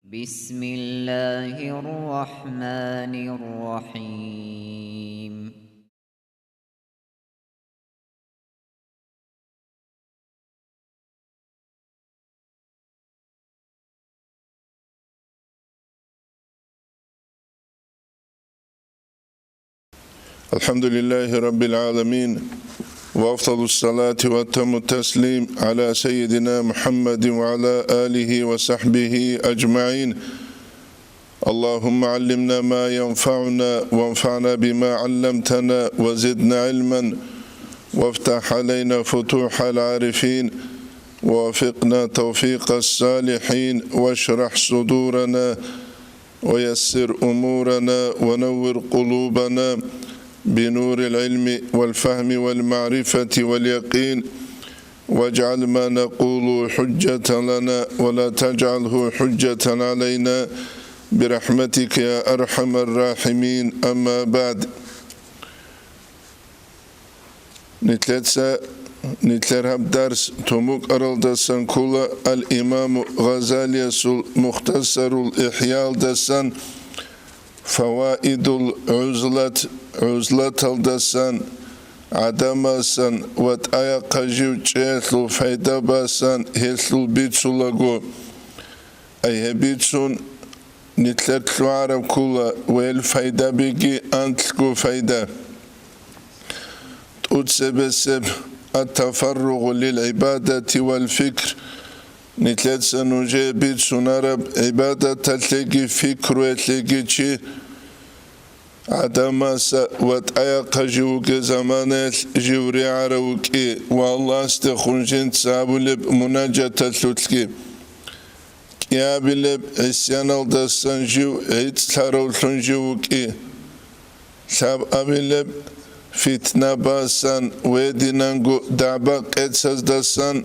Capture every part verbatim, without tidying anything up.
بسم الله الرحمن الرحيم. الحمد لله رب العالمين، وأفضل الصلاة وأتم التسليم على سيدنا محمد وعلى آله وصحبه أجمعين. اللهم علمنا ما ينفعنا وانفعنا بما علمتنا وزدنا علما وافتح علينا فتوح العارفين ووفقنا توفيق الصالحين واشرح صدورنا ويسر أمورنا ونور قلوبنا بنور العلم والفهم والمعرفة واليقين واجعل ما نقول حجة لنا ولا تجعله حجة علينا برحمتك يا أرحم الراحمين. أما بعد. Нилъеца, нилъер гьаб дарс тумукӀаралдасан ккола ал-Имаму Гъазалиясул Мухтасарул ИхӀялдасан, Фаваидул гӀузлат, гӀузлаталдасан, гӀадамасан ва тӀаяхъа жив чӀеялъул пайда басан гьелъул бицулаго. Ай гьеб бицун, нилъер лъугӀараб ккола ва гьел пайдабиги анлъго пайда. ТӀуцебесеб ат-тафарругъу лил-гӀибадати вал-фикр, нилъеца нужее бицунараб гӀибадаталъеги фикруялъеги чи гӀадамаса ва тӀаяхъа жив вугеб заманаялъ жив ригӀарав вукӀи ва Аллагьасдехун жинца гьабулеб мунажаталъулъги. КӀиабилеб гӀисяналдасан жив гӀицӀлъаравлъун жив вукӀи. Лъабабилеб фитна басан, гьединанго дагӀба къецаздасан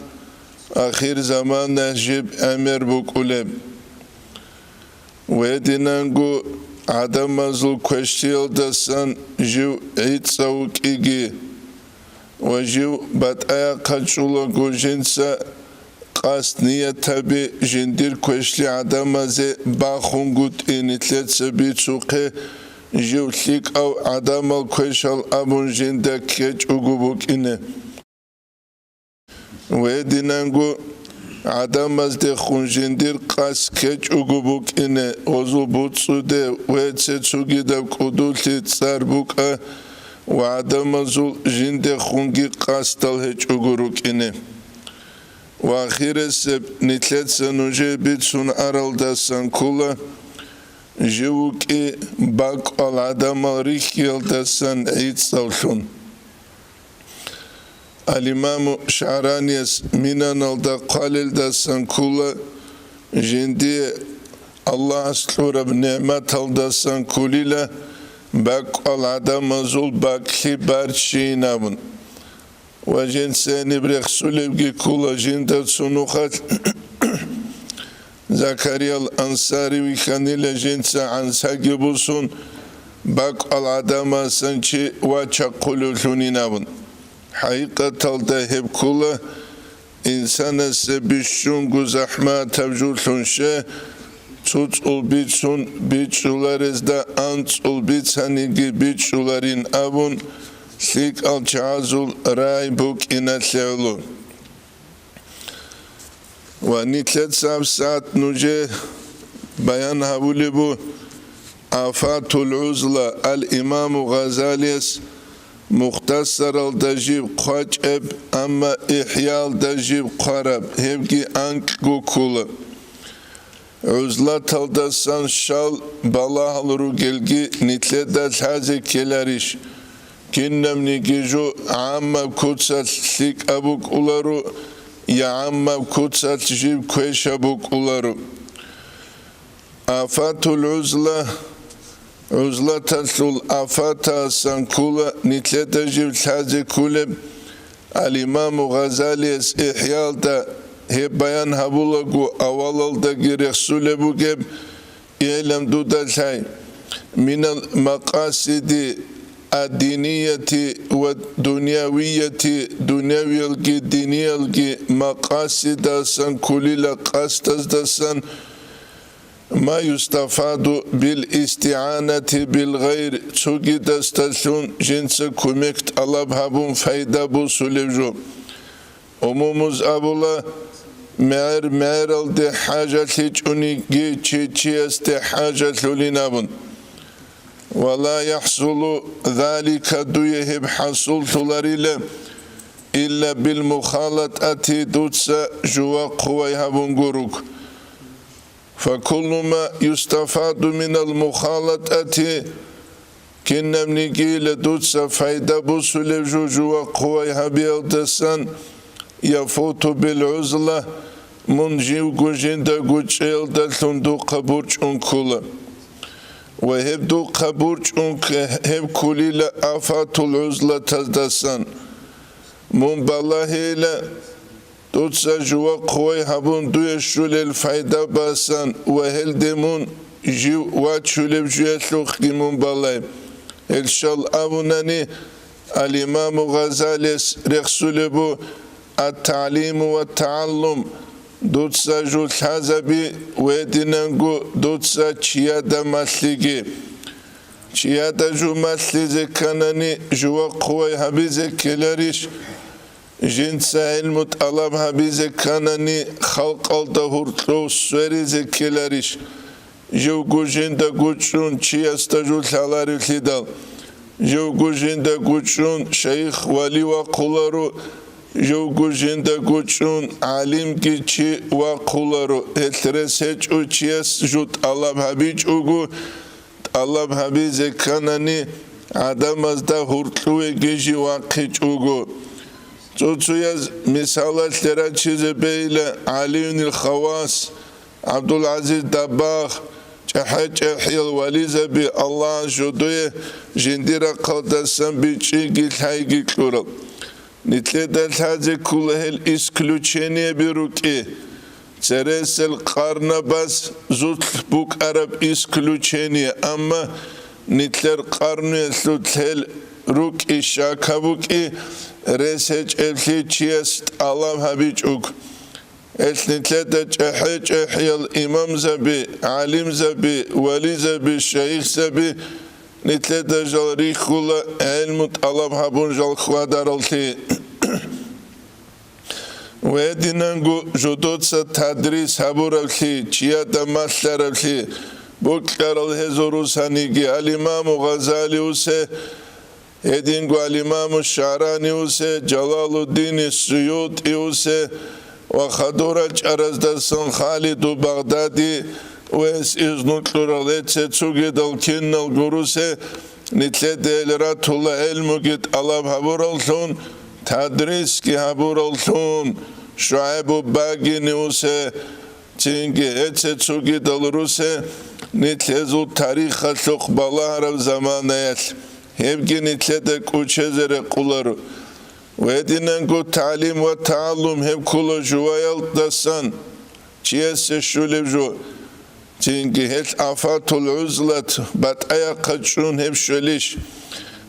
ахир замана жиб гӀемер букӀулеб. Гьединанго гӀадамазул квешлъиялдасан жив гӀицӀав вукӀиги. Ва жив батӀаяхъа чӀулаго жинца къасд ниятаби жиндир квешлъи гӀадамазе бахунгутӀи нилъеца бицухъе, жив лъикӀав гӀадамал квешал абун жинда ккечӀого букӀине. Гьединанго гӀадамаздехун жиндир къасд ккечӀого букӀине, гьезул буцӀцӀуде ва цецогидаб кӀудулъи цӀар букӀа ва гӀадамазул жиндехунги къасдал гьечӀого рукӀине. Ва ахиресеб нилъеца нужее бицун аралдасан ккола, жив вукӀи бакӀал гӀадамал рихьиялдасан гӀицӀавлъун. Ал-Имаму ШагӀранияс Минаналда хъвалелдасан ккола, жиндие Аллагьас кьураб нигӀматалдасан кколила бакӀал гӀадамазул бакӀлъи барччейин абун. Ва жинца гьениб рехсулебги ккола жинда цо нухалъ Закариял Ансари вихьанила жинца гӀансаги бусун, бакӀал гӀадамасан чи вачахъулевлъунин абун. ХӀакъикъаталда гьеб ккола инсанасе бищунго захӀматаб жолъун ще, цо цӀул бицун бичӀчӀуларезда анцӀул бицаниги бичӀчӀуларин абун, лъикӀал чагӀазул рагӀи букӀиналъе гӀоло. Ва нилъеца гьабсагӀат нужее баян гьабулеб бу Афатул ГӀузла ал-Имаму Гъазалияс Мухтасаралда жиб хъвачӀеб, амма ИхӀялда жиб хъвараб, гьебги анкьго ккола. ГӀузлаталдасан щал балагьал ругелги нилъеда лъазе ккеларищ? Кинабниги жо гӀаммаб куцалъ лъикӀаб букӀуларо, я гӀаммаб куцалъ жиб квешаб букӀуларо. Афатул гӀузла, гӀузлаталъул афатасан ккола нилъеда жиб лъазе кколеб, ал-Имаму Гъазалияс ИхӀялда гьеб баян гьабулаго авалалдаги рехсулеб бугеб, гьелам дуда лъай, минал макъасиди ад-динияти ва дунявияти, дунявиялги диниялги макъасидасан кколила къасдаздасан, ма юстафаду бил истигӀанати бил гъайр, цогидасдалъун жинца кумек тӀалаб гьабун пайда бусулеб жо. Умумуз абула, мегӀер-мегӀералде хӀажалъичӀониги чи чиясде хӀажалъулин абун. Ва ла яхӀсулу залика, дуе гьеб хӀасуллъуларила, илла бил мухалатӀати, дуца жува хъувай гьабун гуруг. Факуллу ма юстафаду минал мухалатӀати, кинабниги дуца пайда бусулеб жо жува хъувай гьабиялдасан, яфуту бил гӀузла, мун живго жинда гучӀчӀиялдалъун духъа бурчӀун ккола. Ва гьеб духъа бурчӀун к-, гьеб кколила афатул гӀузлатаздасан. Мун балагьейила, дуца жува хъувай гьабун дуе щулел пайда басан ва гьелде мун жив вачулеб жуялъухъги мун балай. Гьел щал абунани, ал-Имаму Гъазалияс рехсулеб бу ат-тагӀлиму ва тагӀаллум, дуца жу лъазаби ва гьединанго дуца чияда малъиги. Чияда жу малъизе кканани, жува хъувай гьабизе ккеларищ? Жинца гӀилму тӀалаб гьабизе кканани, халкъалда гьуркьув сверизе ккеларищ? Живго жинда гучӀчӀун чиясда жу лъаларевлъидал, живго жинда гучӀчӀун шайих вали вахъуларо, живго жинда гучӀчӀун гӀалимги чи вахъуларо, гьелъ рес гьечӀо чияс жу тӀалаб гьабичӀого, тӀалаб гьабизе кканани, гӀадамазда гьуркьувеги жив вахъичӀого. Цо-цояз мисалалъе рачизе бейила ГӀалиюнил Хавас, ГӀабдулгӀазиз Даббагъ, чӀахӀа-чӀахӀиял вализаби, Аллагьас жодое жиндир рахъалдасан бичӀчӀиги лъайги кьурал. Нилъеда лъазе ккола гьел исключениеби рукӀи. Цересел къарнабаз зулъ букӀараб исключение, амма нилъер къарнуялъул гьел рукӀи щака букӀи, рес гьечӀеблъи чияс тӀалаб гьабичӀого. Гьелъ нилъеда чӀахӀи-чӀахӀиял имамзаби, гӀалимзаби, вализаби, шайихзаби нилъеда жал рихьула гӀелму тӀалаб гьабун жал хьвадараллъи. Ва гьединанго жодоца тадрис гьабуравлъи, чияда малъаравлъи бокьарал гьезул русаниги, ал-Имаму Гъазали усе, гьединго ал-Имаму ШагӀрани усе, Жалалуддини СуютӀи усе ва хадур рачӀараздасан Халиду Багъдади вес изну кьурал, гьеце цугидал киналго русе, нилъеда гьел ратула гӀелмуги тӀалаб гьабураллъун, тадрисги гьабураллъун, ШугӀайбу Багини усе, цинги гьеце цугидал русе, нилъ гьезул тарихалъухъ балагьараб заманаялъ. Гьебги нилъеда кӀучезе рекъоларо. Ва гьединанго тагӀлим ва тагӀаллум гьеб ккола жуваялдасан чиясе щулеб жо. Цинги гьелъ афатул гӀузлат батӀаяхъа чӀун гьеб щвелищ?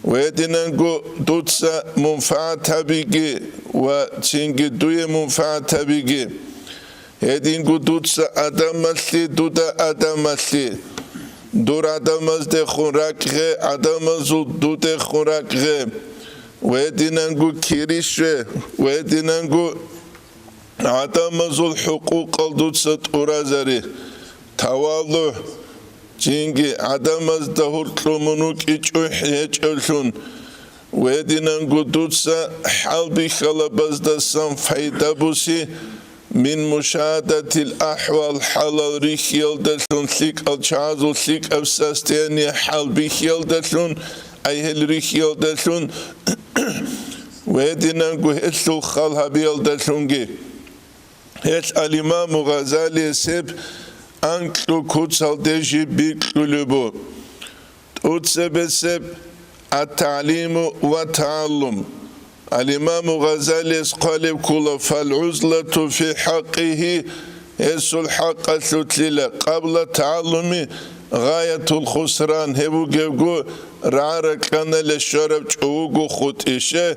Ва гьединанго дуца мунфагӀат гьабиги ва цинги дуе мунфагӀат гьабиги. Гьединго дуца адамалъе, дуда адамалъе, дур гӀадамаздехун ракӀ гъе, гӀадамазул дудехун ракӀ гъе, ва гьединанго кири щве, ва гьединанго гӀадамазул хӀукъукъал дуца тӀуразари, таваллугь, цинги гӀадамазда гьуркьумун вукӀичӀухӀи гьечӀевлъун, ва гьединанго дуца хӀалбихьалабаздасан пайда буси, мин мушагьадатил ахӀвал, хӀалал рихьиялдалъун, лъикӀал чагӀазул лъикӀаб состояние хӀалбихьиялдалъун, ай гьел рихьиялдалъун, ва гьединанго гьелъул хал гьабиялдалъунги. Гьелъ ал-Имаму Гъазалияс гьеб анкьго куцалде жиб бикьулеб бу. ТӀуцебесеб ат-тагӀлиму ва тагӀаллум. Ал-Имаму Гъазалияс хъвалеб ккола, фал-гӀузлату фи хӀакъигьи, гьесул хӀакъалъулъила, къабла тагӀаллуми гъаятул хусран, гьеб бугебго, рагӀа ракьанале щвараб чӀовуго хутӀище,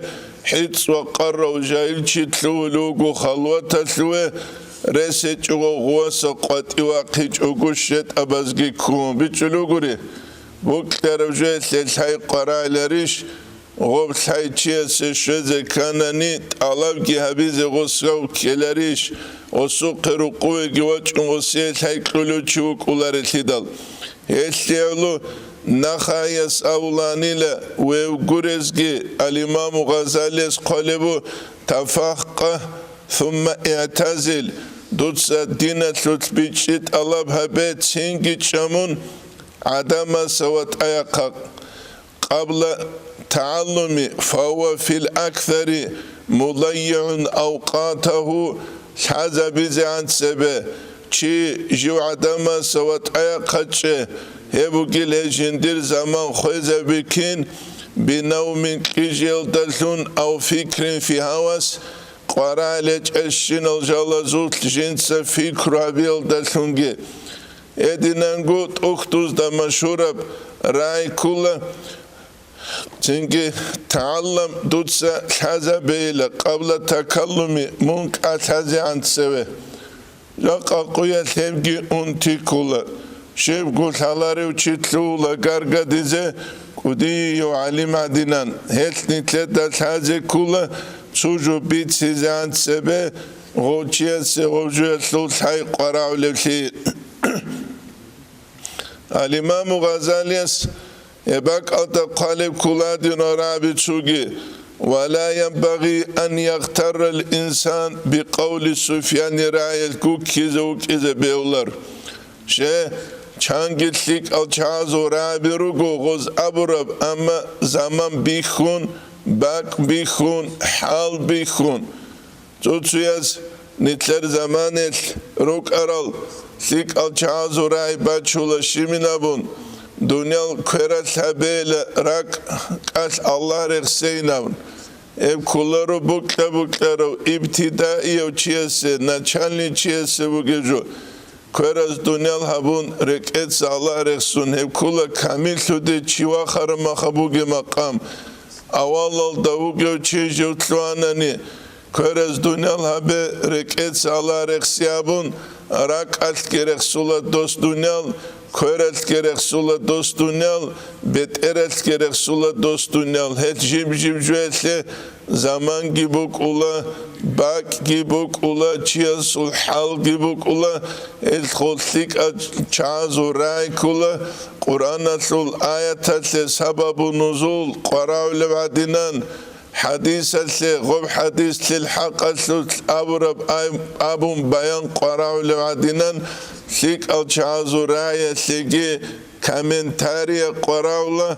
хӀицӀ ва къаррав жагьилчи лъугьулев вуго халваталъуве, рес гьечӀого гъуваса къватӀив вахъичӀого щетӀабазги ккун бичӀчӀулугури, букьараб жоялъе лъай къварагӀиларищ, гъоб лъай чиясе щвезе кканани, тӀалабги гьабизе гъосгав ккеларищ, гъосухъе рукъувеги вачӀун гъосие лъай кьулев чи вукӀуларелъидал. Гьелъ гьавлу нахъаяс авланила вев гурезги, ал-Имаму Гъазалияс хъвалебу: «Тафакъкъа, сумма игӀтазил», дуца диналъулъ бичӀчӀи тӀалаб гьабе, цинги чӀамун гӀадамаса ватӀаяхъа. Къабла тагӀаллуми, фагьува фил аксари мудаййигӀун авкъатагьу, лъазабизегӀан цебе, чи жив гӀадамаса ватӀаяхъачӀе, гьеб бугил гьей жиндир заман хвезабикин, бинавмин кьижиялдалъун ав фикрин фи гьавас, къварагӀел гьечӀебщинал жалазулъ жинца фикру гьабиялдалъунги. Гьединанго тӀухьдузда машгьураб рагӀи ккола, цинги: «ТагӀаллам», дуца лъазабейила, «къабла такаллуми», мун кӀалъазегӀан цеве. Жакъа къуялъ гьебги унти ккола. Щибго лъаларев чи лъугьула гаргадизе кӀудияв гӀалим гӀадинан. Гьелъ нилъеда лъазе ккола цо жо бицизегӀан цебе, гъов чиясе гъов жоялъул лъай къварагӀулевлъи. Ал-Имаму Гъазалияс гьеб бакӀалда хъвалеб ккола динул рагӀаби цоги: «Ва ла янбагъи ан ягътаррал инсан бикъавли Суфьяни», рагӀиялъ гуккизе вукӀизе бегьулар. Щай, чанги лъикӀал чагӀазул рагӀаби руго гъоз абураб, амма заман бихьун, бакӀ бихьун, хӀал бихьун. Цо-цояз нилъер заманаялъ рукӀарал лъикӀал чагӀазул рагӀи бачула щибин абун, дуниял квералъ гьабейила ракӀ-кӀалъ Аллагь рехсейин абун. Гьеб кколаро букьа-букьарав ибтидаияв чиясе, начальный чиясе бугеб жо. Квераз дуниял гьабун, рекӀеца Аллагь рехсун, гьеб ккола камиллъуде чи вахараб маха бугеб макъам. Авалалда вугев чи жив лъугьанани, квераз дуниял гьабе, рекӀеца Аллагь рехси абун, ракӀалъги рехсула дос дуниял, квералъги рехсула дос дуниял, бетӀералъги рехсула дос дуниял. Гьел жиб-жиб жоялъе заманги букӀула, бакӀги букӀула, чиясул хӀалги букӀула, гьелъул лъикӀал чагӀазул рагӀи ккола, Къуръаналъул аяталъе сабабу нузул къварагӀулеб гӀадинан, хӀадисалъе, гъоб хӀадислъил хӀакъалъулъ абураб ай-, абун баян къварагӀулеб гӀадинан, лъикӀал чагӀазул рагӀиялъеги комментария къварагӀула,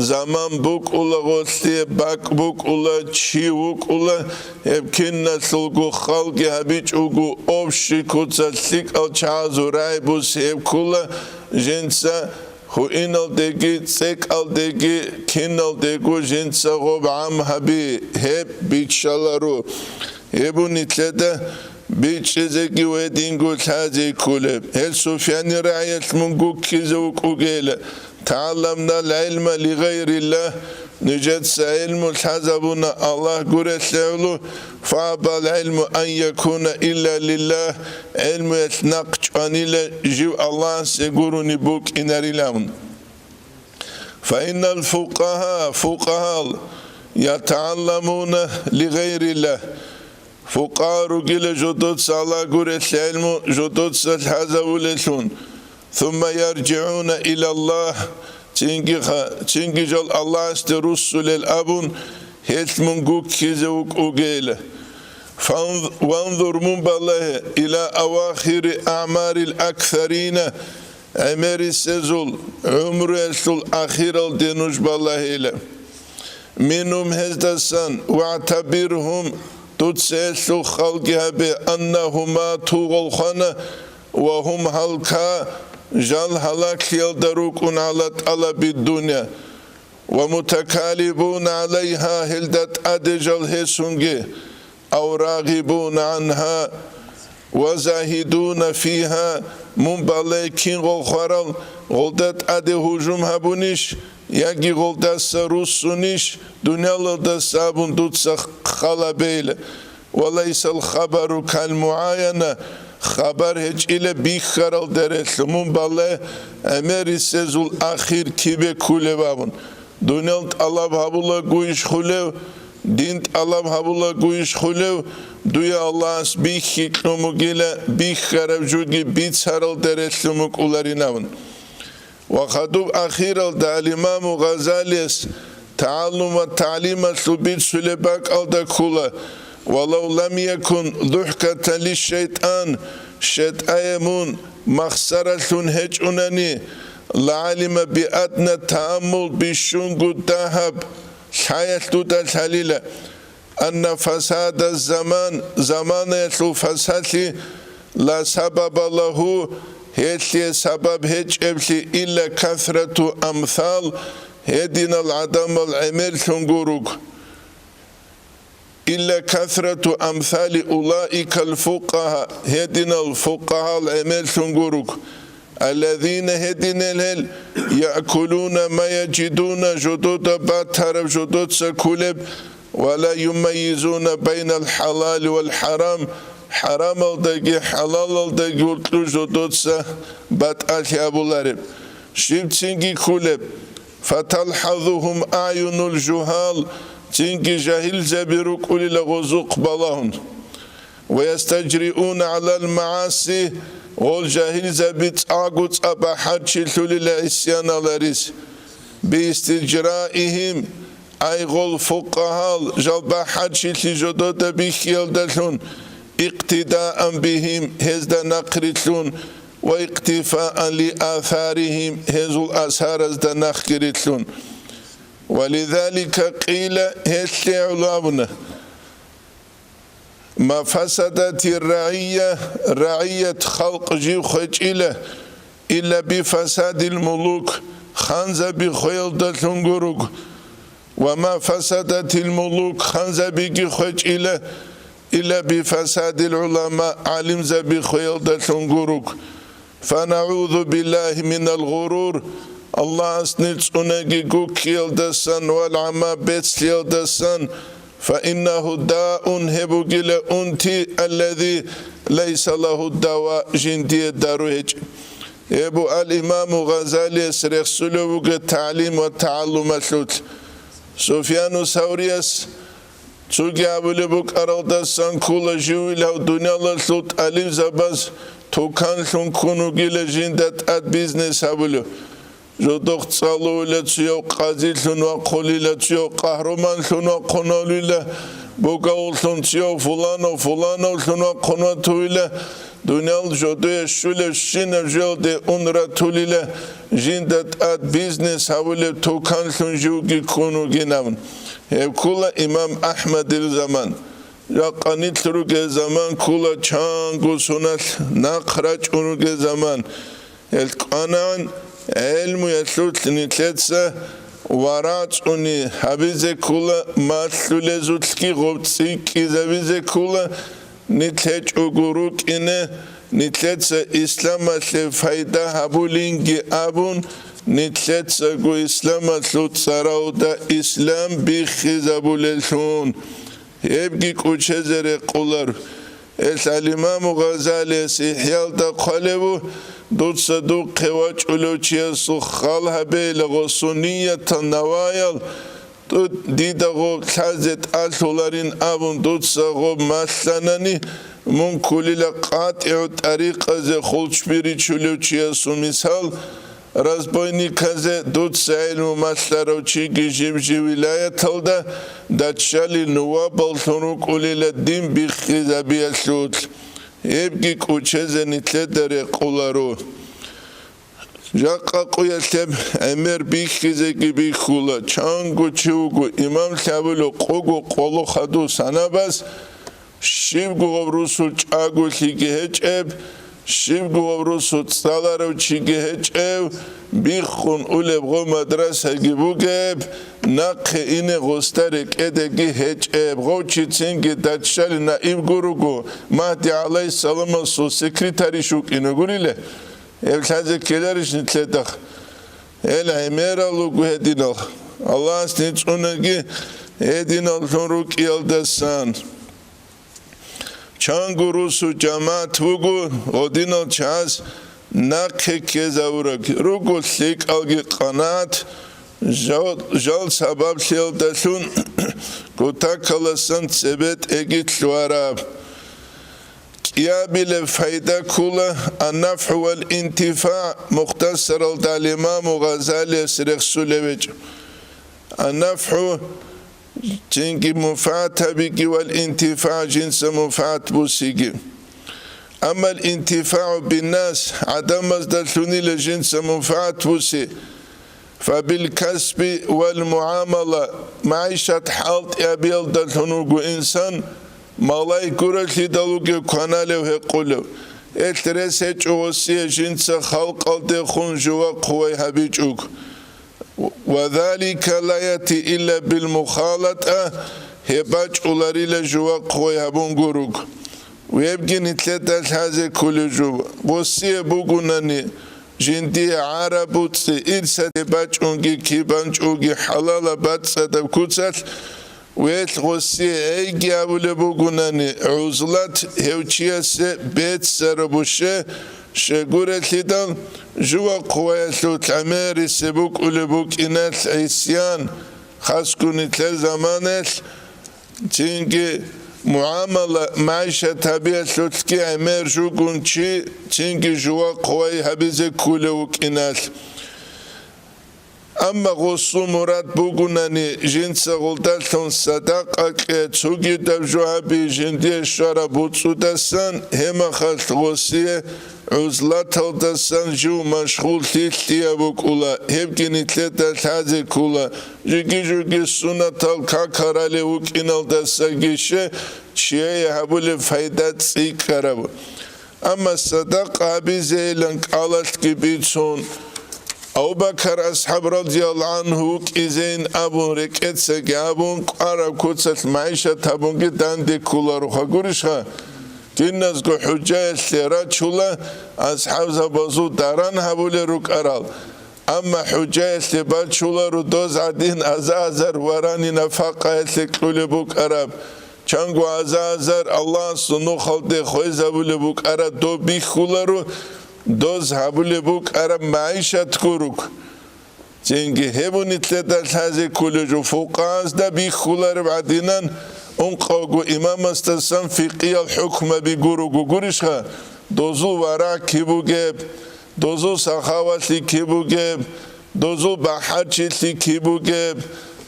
заман букӀула гъолъие, бакӀ букӀула, чи вукӀула, гьеб киналъулго халги гьабичӀого, общий куцалъ лъикӀал чагӀазул рагӀи буси гьеб ккола, жинца гьуиналдеги, цӀекӀалдеги, киналдего жинца гъоб гӀам гьаби, гьеб биччаларо. Гьеб нилъеда бичӀчӀизеги гьединго лъазе кколеб. Гьел Суфьяни рагӀиялъ мун гуккизе вукӀугейила: «ТагӀалламнал гӀилма лигъайриллагь», нижеца гӀилму лъазабуна Аллагь гурелъе гӀоло, «фаабал гӀилму ан якуна илла лиллагь», гӀилмуялъ нахъ чӀванила жив Аллагьасе гурони букӀинарилан. «Фаиннал фукъагьа», фукъагьал, «ятагӀалламуна лигъайриллагь», фукъагьал ругила жодоца Аллагь гурелъ гӀилму жодоца лъазавулелъун, «сумма яржигӀуна илаллагь», цинги ха-, цинги жал Аллагьасде руссулел абун, гьелъ мун гуккизе вукӀугейила. Фан-, ванзур, мун балагье, ила авахири аъмарил аксарина, гӀемерисезул гӀумруялъул ахиралде нуж балагьейила. Мингьум, гьездасан, вагӀтабиргьум, дуца гьелъул халги гьабе, аннагьум мату, гъолхъана, ва гьум, гьал ка, жал гьалаглъиялда рукӀун, гӀала тӀалаби дунъя, ва мутакалибуна гӀалайгьа, гьелда тӀаде жал гьесунги, ав рагъибуна гӀангьа ва загьидуна фигьа, мун балай кин гъол хварал, гъолда тӀаде гьужум гьабунищ, яги гъолдаса руссунищ, дунялалдаса абун дуца хал гьабейла. Ва лайсал хабару кал мугӀаяна, хабар гьечӀила бихьарал дерелъу, мун бале гӀемерисезул ахир кибе ккулеб абун. Дуниял тӀалаб гьабулагуйищ хулев, дин тӀалаб гьабулагуйищ хулев, дуе Аллагьас бихьи кьун бугила, бихьараб жуги бицарал дерелъу мукӀуларин абун. Ва хадуб ахиралда ал-Имаму Гъазалияс тагӀаллум ва тагӀлималъул бицулеб бакӀалда ккола: «Валав лам якун духӀкатан лишшайтӀан, шайтӀае мун махсаралъун гьечӀунани, лагӀалима биадна тааммул, бищунго дагьаб лъаялъ дуда лъалила». Анна фасада заман, заманаялъул фасадлъи, ла сабаба лагьу, гьелъие сабаб гьечӀеблъи, илла касрату амсал, гьединал гӀадамал гӀемерлъун гуруг. Илла касрату амсали улаикал фукъагьа, гьединал фукъагьал гӀемерлъун гуруг. Аллазина, гьединал гьел, якулуна ма яжидуна, жодода батараб жодоца кулеб, ва ла юмайизуна байнал хӀалали вал хӀарам, хӀарамалдаги хӀалалалдаги гьоркьу жодоца батӀалъи абулареб. Щибцинги кулеб, фаталхӀазухум аъюнул жугьал, цинги жагьилзаби рукӀулила гъозухъ балагьун. Ва ястажриуна гӀалал магӀаси, гъол жагьилзаби цӀакъго цӀа бахӀарчилъулила гӀисяналарис. Биистижраихим, ай гъол фукъагьал жал бахӀарчилъи жодода бихьиялдалъун, икътидаан бигьим, гьезда нахърилълъун, ва икътифаан ли асарихим, гьезул асаразда нахъги рилълъун. Ва лизалика къила, гьелъие гӀоло абуна. Ма фасадатир рагӀия, рагӀият, халкъ жив хвечӀила, илла бифасадил мулук, ханзаби хвеялдалъун гуруг. Ва ма фасадатил мулук, ханзабиги хвечӀила, илла бифасадил гӀулама, гӀалимзаби хвеялдалъун гуруг. ФанагӀузу биллагьи минал гъурур, Аллагьас нилъ цӀунаги гуккиялдасан ва гӀама бецлъиялдасан, фаиннагьу даун, гьеб бугила унти, аллази лайса лагьу дава, жиндие дару гьечӀеб. Гьеб бу ал-Имаму Гъазалияс рехсулев вуго тагӀлим ва тагӀаллумалъулъ. Суфьяну Саврияс цоги абулеб букӀаралдасан ккола, живилав дуниялалъул тӀалибзабаз туканлъун ккун вугила жинда тӀад бизнес гьабулев. Жодохъ цӀалула, цояв къазилъун вахъулила, цояв къагьруманлъун вахъун валула, бугавуллъун цояв фуланов, фулановлъун вахъун ватуила, дуниял жодое щулев щинаб жоялде ун ратулила, жинда тӀад бизнес гьабулеб туканлъун живги ккун вугинаб. Гьеб ккола имам АхӀмадил заман. Жакъа нилъ ругел заман ккола чанго соналъ нахъ рачӀун ругел заман. Гьел кӀванагӀан гӀелмуялъулъ нилъеца варагӀ цӀуни гьабизе ккола, малъулезулъги гъоб цӀикӀкӀизабизе ккола, нилъ гьечӀого рукӀине, нилъеца исламалъе пайда гьабулинги абун, нилъецаго исламалъул цӀаралда ислам биххизабулелъун. Гьебги кӀучезе рекъолар. Гьелъ ал-Имаму Гъазалияс ИхӀялда хъвалеб бу: «Дуца духъе вачӀулев чиясул хал гьабейила гъосул ниятал, наваял, тӀу-, дида гъоб лъазе тӀалъуларин абун дуца гъоб малъанани, мун кколила къатӀигӀу тӀарикъазе хулчби ричулев чиясул мисал». Разбойниказе дуца гӀелму малъарав чиги жиб-жиб вилаяталда даччалил нувабаллъун рукӀулила дин биххизабиялъулъ. Гьебги кӀучезе нилъеда рекъоларо. Жакъа къуялъеб гӀемер биххизеги биххула, чанго чи вуго, имамлъи абулев къого къоло хадув санабаз, щибго гъоб русул чӀаголъиги гьечӀеб, щибго гъоб русул цӀаларав чиги гьечӀев, биххун улеб гъо мадрасаги бугеб, нахъе ине гъосда рекӀедаги гьечӀеб, гъов чи цинги даччалил наиб гуруго, Магьди гӀалайгьиссаламасул секретарищ вукӀине гуриле, гьеб лъазе ккеларищ нилъедахъ? Гьел гӀемерал руго гьединал. Аллагьас нилъ цӀунаги гьединаллъун рукӀиялдасан. Чанго русу жамагӀат вуго, гъодинал чагӀаз нахъе ккезавураб руго лъикӀалги къанагӀат, жал, жал сабаблъиялдалъун кутакаласан цебетӀеги лъугьараб. КӀиабилеб пайда ккола, аннафгӀу вал интифагӀ, Мухтасаралда имаму Гъазалияс рехсулев гьечӀо. АннафгӀу, цинги мунфагӀат гьабиги, вал интифагӀ, жинца мунфагӀат бусиги. Аммал интифагӀу биннас, гӀадамаздалъунила жинца мунфагӀат буси, фабил касби вал мугӀамала, магӀишат хӀалтӀи гьабиялдалъун вуго инсан, малай гурелъидал вугев кваналев гьекъулев. Гьелъ рес гьечӀо гъосие жинца халкъалдехун жува хъувай гьабичӀого. Ва залика ла яти илла бил мухалатӀа, гьеб бачӀуларила жува хъувай гьабун гуруг. Вебги нилъеда лъазе кколев жо, гъосие бугунани, жиндие гӀараб буцӀи, ирсаде бачӀунги кибанчӀоги хӀалалаб бацӀцӀадаб куцалъ, велъ гъосие гӀейги абулеб бугунани, гӀузлат гьев чиясе беццарабуще, щегурелъидал, жува хъуваялъул гӀемерисе букӀулеб букӀиналъ гӀисян, хасго нилъер заманаялъ, цинги мугӀамала, магӀишат гьабиялъулъги гӀемер жугун чи, цинги жува хъувай гьабизе ккулев вукӀиналъ. Амма гъосул мурад бугунани, жинца гъолдалъун садакъа кье, цогидаб жо гьаби жиндие щвараб буцӀцӀудасан, гьеб мехалъ гъосие гӀузлаталдасан жив машгъуллъи лъияб букӀула, гьебги нилъеда лъазе ккола, жиги-жуги сунатал какаралев вукӀиналдасаги ще чияе гьабулеб пайда цӀикӀкӀараб. Амма садакъа гьабизейилан кӀалалъги бицун, Абу-Бакар асхӀаб радияллагьу гӀанхӀу вукӀизейин абун, рекӀецаги абун, кӀвараб куцалъ магӀишат гьабунги данде кколароха, гурищха? Киназго хӀужаялъе рачула асхӀабзабазул даран гьабулел рукӀарал. Амма хӀужаялъе бачуларо доз гӀадин аза-азар варани нафакъаялъе кьулеб букӀараб, чанго аза-азар Аллагьасул нухалде хвезабулеб букӀараб доб бихьуларо, доз гьабулеб букӀараб магӀишат гуруг. Цинги гьеб нилъеда лъазе кколев жо, фукъагьазда бихьулареб гӀадинан, ункъавго имамасдасан фикъиял хӀукмаби гуруго, гурищха? Дозул варагӀ киб бугеб, дозул сахавалъи киб бугеб, дозул бахӀарчилъи киб бугеб,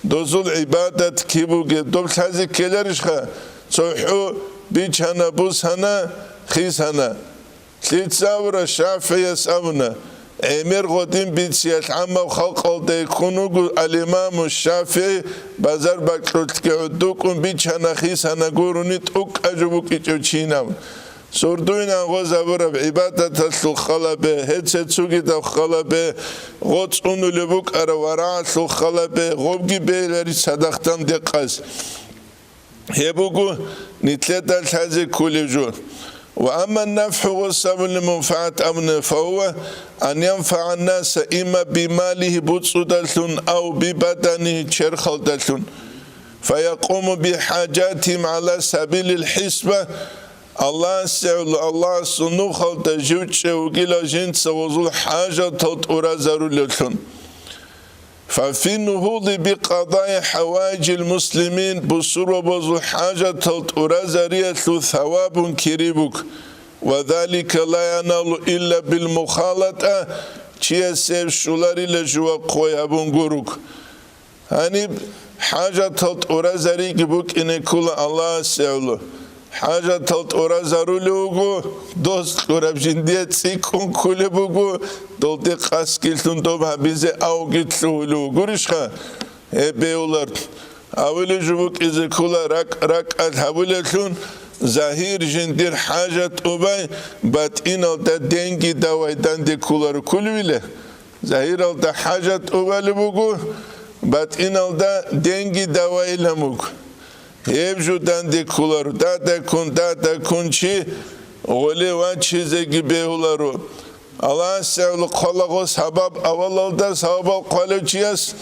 дозул гӀибадат киб бугеб, доб лъазе ккеларищха? ЦохӀо бичана, бусана, хисана. Лъица абура, ШафигӀияс абуна, гӀемер гъодин бициялъ гӀаммаб халкъалда ккун вуго ал-Имаму ШафигӀи, базар бакьулъги гӀодукӀун бичана, хисана гурони тӀокӀаб жо букӀичӀев чи абун. Сордуйин гъоз абураб гӀибадаталъул халабе, гьеце цугидаб халабе, гъо цӀунулеб букӀараб варагӀалъул халабе, гъобги бегьилари цадахъ дандекъаз. Гьеб буго нилъеда лъазе кколеб жо. Ва амма нафгӀу гъосабуни мунфагӀат абуни, фагьува ан янфагӀа наса имма бималигьи буцӀцӀудалъун ав бибаданигьи черхалдалъун. Фаякъуму бихӀажатигьим гӀала сабилил хӀисба, Аллагьасе гӀоло, Аллагьасул нухалда жив чӀев вугила жинца гъозул хӀажатал тӀуразарулевлъун. Фафи нугьуди бикъадаи хӀаваижил муслимин, бусурбабазул хӀажатал тӀуразариялъул савабун кири бук, ва залика ла яналу илла бил мухалатӀа, чиясе гьеб щоларила жува хъвай гьабун гурук. Гьаниб хӀажатал тӀуразариги букӀине ккола Аллагьасе гӀоло. ХӀажатал тӀуразарулев вуго, доз кьураб жиндие цӀикӀкӀун кколеб буго, долде къасгилъун доб гьабизе авги лъугьулев вугурищха? Гьеб бегьулар. Авилев жо букӀизе ккола ракӀ-ракӀалъ гьабулевлъун, загьир жиндир хӀажат тӀубай, батӀиналда денги давай данде кколаро кколевила. Загьиралда хӀажат тӀубалеб буго, батӀиналда денги давайилан буго. Гьеб жо данде кколаро, дадаккун, дадаккун чи гъоле вачизеги бегьуларо. Аллагьасе гӀоло хъвала гъос гьабаб авалалда савабал хъвалев чияс,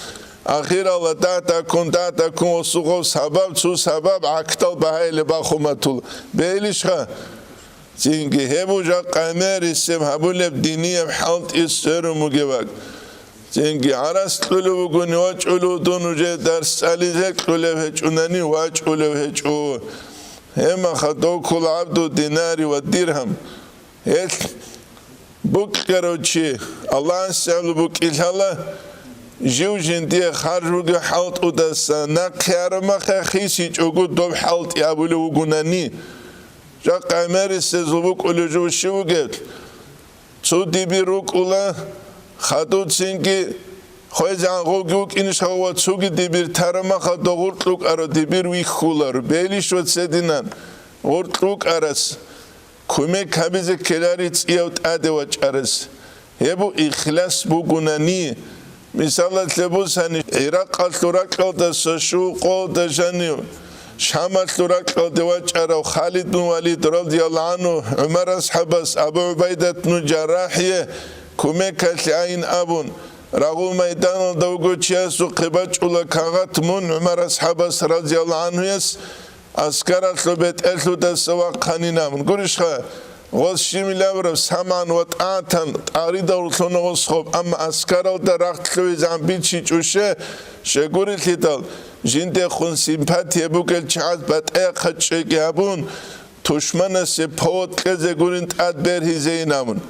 Ахиралда тӀатӀа ккун, тӀатӀа ккун, осухъов сабаб, цо сабаб гӀакдал багьаилеб бахуматул. Бегьилищха? Цинги гьеб жакъа гӀемерисеб гьабулеб динияб хӀалтӀи сверун бугеб бакӀ. Цинги гӀарац кьулев вугони вачӀулев дун, уже дарс цӀализе кьулев гьечӀунани вачӀулев гьечӀо. Гьебмаха дов ккола гӀабду динари ва диргьам. Гьелъ букӀарав чи Аллагьасул букӀин лъала, жив жиндие харж бугеб хӀалтӀудаса нахъе гьарамаха хисичӀого доб хӀалтӀи абулев вугунани. Жакъа гӀемерисезул букӀулев жо щив вугеб? Цо дибир рукӀула, хадуцинги хвезегӀан гъовги вукӀинищха ва цоги дибир тарамаха догъур кьукӀарав дибир вихьулар. Бегьилищ ва цединан гъур кьукӀарас кумек гьабизе ккелари цӀияв тӀаде вачӀарас. Гьеб ихлас бугунани, мисалалъе бусани, ГӀиракъалъул ракьалдаса Шукъалда жанив, Шамалъул ракьалде вачӀарав Халид бин Валид радияллагьу гӀангьу ГӀумар асхӀабас Абу ГӀубайдат бин ЖаррахӀие кумекалъе айин абун, рагъул майданалда вуго чиясухъе бачӀула кагъат мун ГӀумар асхӀабас радияллагьу гӀангьуяс аскаралъул бетӀерлъудаса вахъанин абун. Гурищха, гъос щиб илабураб, самгӀан ва тӀагӀатан тӀагърида урлъуна гъос хоб, амма аскаралда рахъ лъугӀизегӀан бичичӀуше, щегурелъидал, жиндехун симпатия бугел чагӀаз батӀа-яхъа чӀеги гьабун, тушманасе повод кьезе гурин тӀад бергьизейин абун.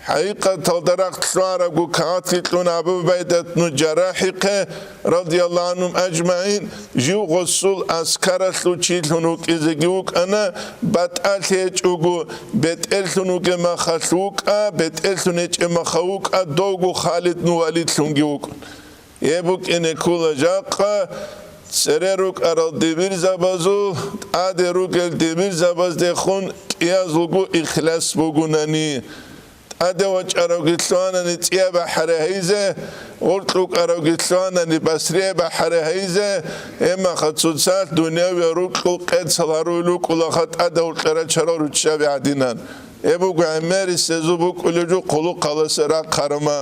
ХӀакъикъаталда рахъ лъугӀарабго кагъатги кьун Абу ГӀубайдат бну ЖаррахӀихъе, радияллагьу гӀангьум ажмагӀин, жив гъосул аскаралъул чилъун вукӀизеги вукӀана, батӀалъи гьечӀого, бетӀерлъун вугеб махалъ вукӀа, бетӀерлъун гьечӀеб маха вукӀа, довго Халид бну Валидлъунги вукӀун. Гьеб букӀине ккола жакъа цере рукӀарал дибирзабазул, тӀаде ругел дибирзабаздехун кӀиязулго ихлас бугунани. ТӀаде вачӀаравги лъугьанани цӀияб бахӀаре гьайзе, гъоркь рукӀаравги лъугьанани басрияб бахӀаре гьайзе, гьебмаха цоцалъ дунявиял рукьул къецал гьаруй рукӀулаха тӀаде гьоркье рачарал руччаби гӀадинан. Гьеб буго гӀемерисезул букӀулеб жо хъулухъаласе рахъарма.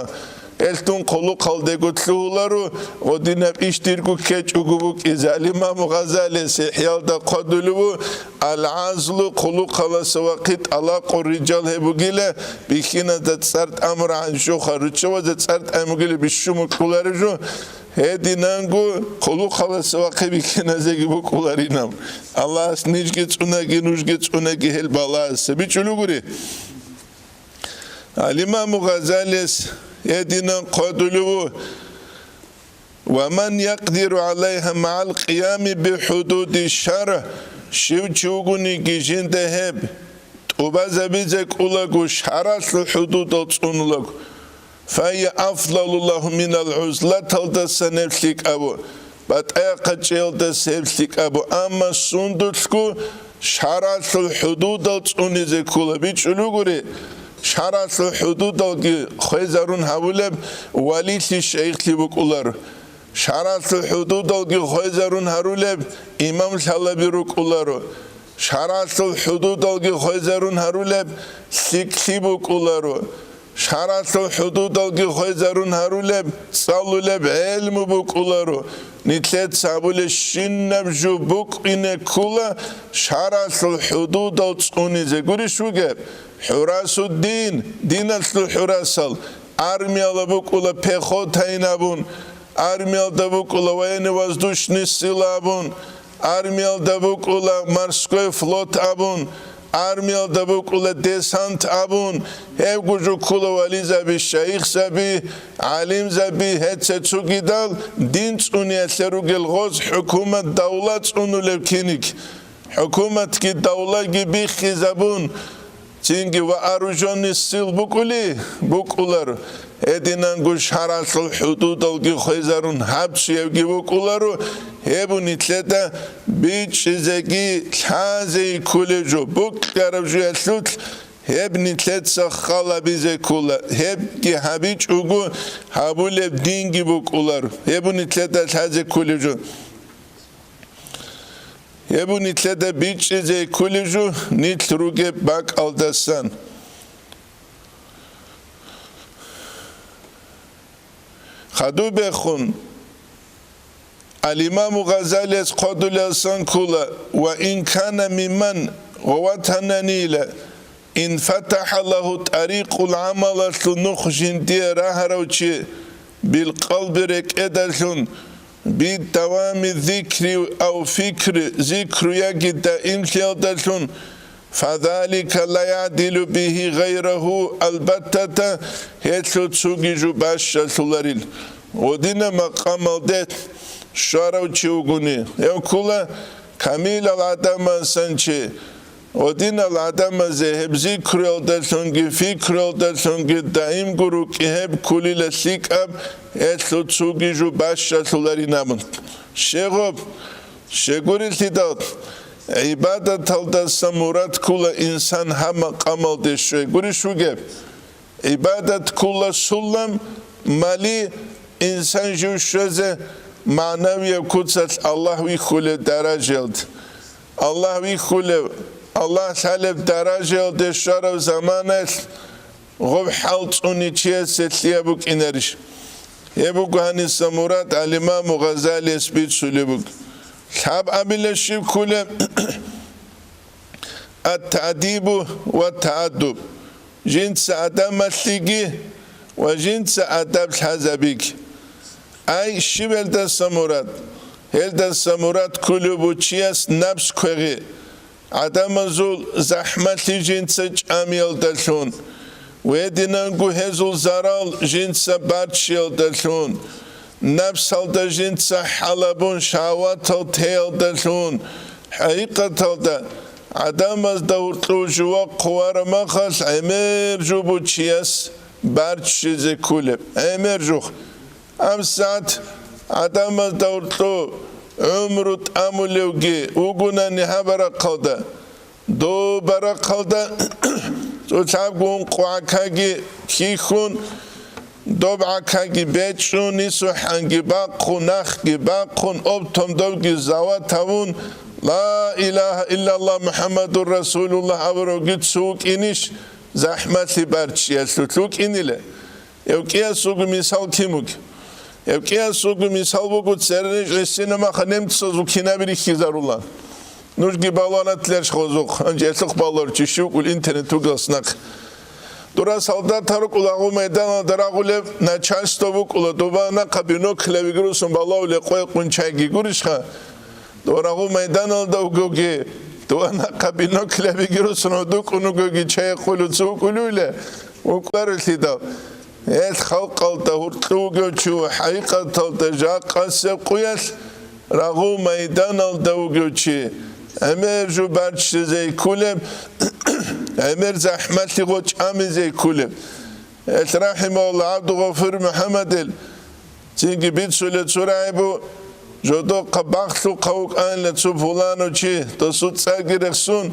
Гьелъ дун хъулухъалдего лъугьуларо, гъодинаб иш дирго ккечӀого букӀизе. Ал-Имаму Гъазалияс ИхӀялда хъвадулев ву, ал-гӀазлу хъулухъаласа вахъи тӀалакъу риджал гьеб бугила, бихьиназда цӀар тӀамурагӀан жо, харуччабазда цӀар тӀамугила бищун букӀулареб жо. Гьединанго хъулухъаласа вахъи бихьиназеги букӀуларинаб. Аллагьас нижги цӀунаги, нужги цӀунаги гьел балагьаса. БичӀчӀулугури. Ал-Имаму Гъазалияс гьединан хъвадулев ву: «Ва ман якъдиру гӀалайгьа магӀал къиями бихӀудуди шаргӀ», щив чи вугониги жинда гьеб тӀубазабизе кӀулаго шаргӀалъул хӀудудал цӀунулаго, «фагьия афдалу лагьу минал гӀузлаталдаса гьеб лъикӀабу, батӀа-яхъа чӀеялдаса гьеб лъикӀабу, амма сундулъго шаргӀалъул хӀудудал цӀунизе ккола». БичӀчӀулугури, шаргӀалъул хӀудудалги хвезарун гьабулеб валилъи шайихлъи букӀуларо. ШаргӀалъул хӀудудалги хвезарун гьарулеб имам лъалаби рукӀуларо. ШаргӀалъул хӀудудалги хвезарун гьарулеб лъикӀлъи букӀуларо. ШаргӀалъул хӀудудалги хвезарун гьарулеб цӀалулеб гӀелму букӀуларо. Нилъеца абулебщинаб жо букӀине ккола, шаргӀалъул хӀудудал цӀунизе. Гурищ вугеб? ХӀурасуддин, диналъул хӀурасал, армияла букӀула пехотайин абун, армиялда букӀула военно-воздушный сила абун, армиялда букӀула морской флот абун, армиялда букӀула десант абун, гьебго жо ккола вализаби, шайихзаби, гӀалимзаби, гьеца цогидал дин цӀуниялъе ругел гъоз хӀукумат, давла цӀунулеб киник. ХӀукуматги давлаги биххизабун, цинги вооружённый сил букӀули, букӀулар, гьединанго шаргӀалъул хӀудудалги хвезарун гьаб чиявги вукӀуларо, гьеб нилъеда бичӀчӀизеги лъазе кколеб жо, букӀараб жоялъулъ гьеб нилъеца халабизе ккола, гьебги гьабичӀого гьабулеб динги букӀулар, гьеб нилъеда лъазе кколеб жо. Гьеб нилъеда бичӀчӀизе кколеб жо нилъ ругеб бакӀалдасан. Хадубехун Ал-Имаму Гъазалияс хъодулелсан ккола: «Ва ин кана мимман», гъоватананила, «инфатахӀа лагьу тӀарикъул гӀамалалъул нух жиндие рагьарав чи, билкъалби рекӀедалъун, биддавами зикри ав фикри, зикру яги даимлъиялдалъун, фазалика ла ягӀдилу бигьи гъайрагьу, албаттата, гьелъул цуги жо бащалъуларил». Гъодина макъамалде щварав чи вугони, гьев ккола камилал гӀадамасан чи. Гъодинал гӀадамазе гьеб зикруялдалъунги фикруялдалъунги даимго рукӀи гьеб кколила лъикӀаб, гьелъул цуги жо бащалъуларин абун. Щегъуб, щегурелъидал, гӀибадаталдаса мурад ккула инсан гьаб макъамалде щвей гурищ вугеб? ГӀибадат ккула сулам, мали, инсан жив щвезе магӀнавияб куцалъ Аллагь вихьулеб даражаялда. Аллагь вихьулев, Аллагь лъалеб даражаялде щварав заманаялъ гъоб хӀал цӀуни чиясе лъияб букӀинарищ? Гьеб буго гьаниса мурад, ал-Имаму Гъазалияс бицулеб буго. Лъабабила щиб ккулеб? Ат-таъдибу ва тааддуб. Жинца адабалъиги ва жинца адаб лъазабиги. Ай, щиб гьелдаса мурад? Гьелдаса мурад кколеб бу чияс напс квегъи, гӀадамазул захӀмалъи жинца чӀамиялдалъун, гьединанго гьезул зарал жинца барччиялдалъун, напсалда жинца хӀалабун шагьаватал теялдалъун, хӀакъикъаталда, гӀадамазда гьоркьов жувахъ хъувараб махалъ гӀемер жо бу чияс барччизе кколеб, гӀемер жух. ГьабсагӀат гӀадамазда гьоркьо гӀумру тӀамулевги вугунани гьаб барахъалда, доб барахъалда цӀулъабго ункъо гӀакаги хьихьун, доб гӀакаги бечӀчӀун, нисухӀанги бахъун, нахги бахъун, оптом добги зават гьавун, «Ла илагьа иллаллагь МухӀаммадур Расулуллагь» абуравги цо вукӀинищ, захӀмалъи барччиялъулъ вукӀинила? Гьев кӀиясулго мисал кин буго? Гьев кӀиясулго мисал буго, церениж гӀисинамаха немцазул кинаби рихьизарула. Нужги балуанат лерш гъозухъ, гьанже гьелъухъ балуар чи щив вукӀул интернет вугас нахъ. Дура солдат гьарукӀула гъу майданалда рагъулеб начальство вукӀула, дуба нахъа биноклавиги русун балавулеб къвекъун чайги гурищха? Дора гъу майданалда вугоги, дова нахъа биноклавиги русун гӀодукӀун вугоги, чай хъулуцу вукӀулуйла, вукӀарулъидал. Гьел халкъалда гьуркьу вугев чи ва хӀакъикъаталда жакъасеб къуялъ рагъу майданалда вугев чи, гӀемер жо барччизе ккулеб, гӀемер захӀмалъи гъочӀамизе ккулеб. Гьел рахӀимагьуллагь ГӀабдулгъафур МухӀаммадил цинги бицулел цо рагӀи бу, жодохъа бахлъухъа вукӀанила цо пуланав чи, досул цӀарги рехсун,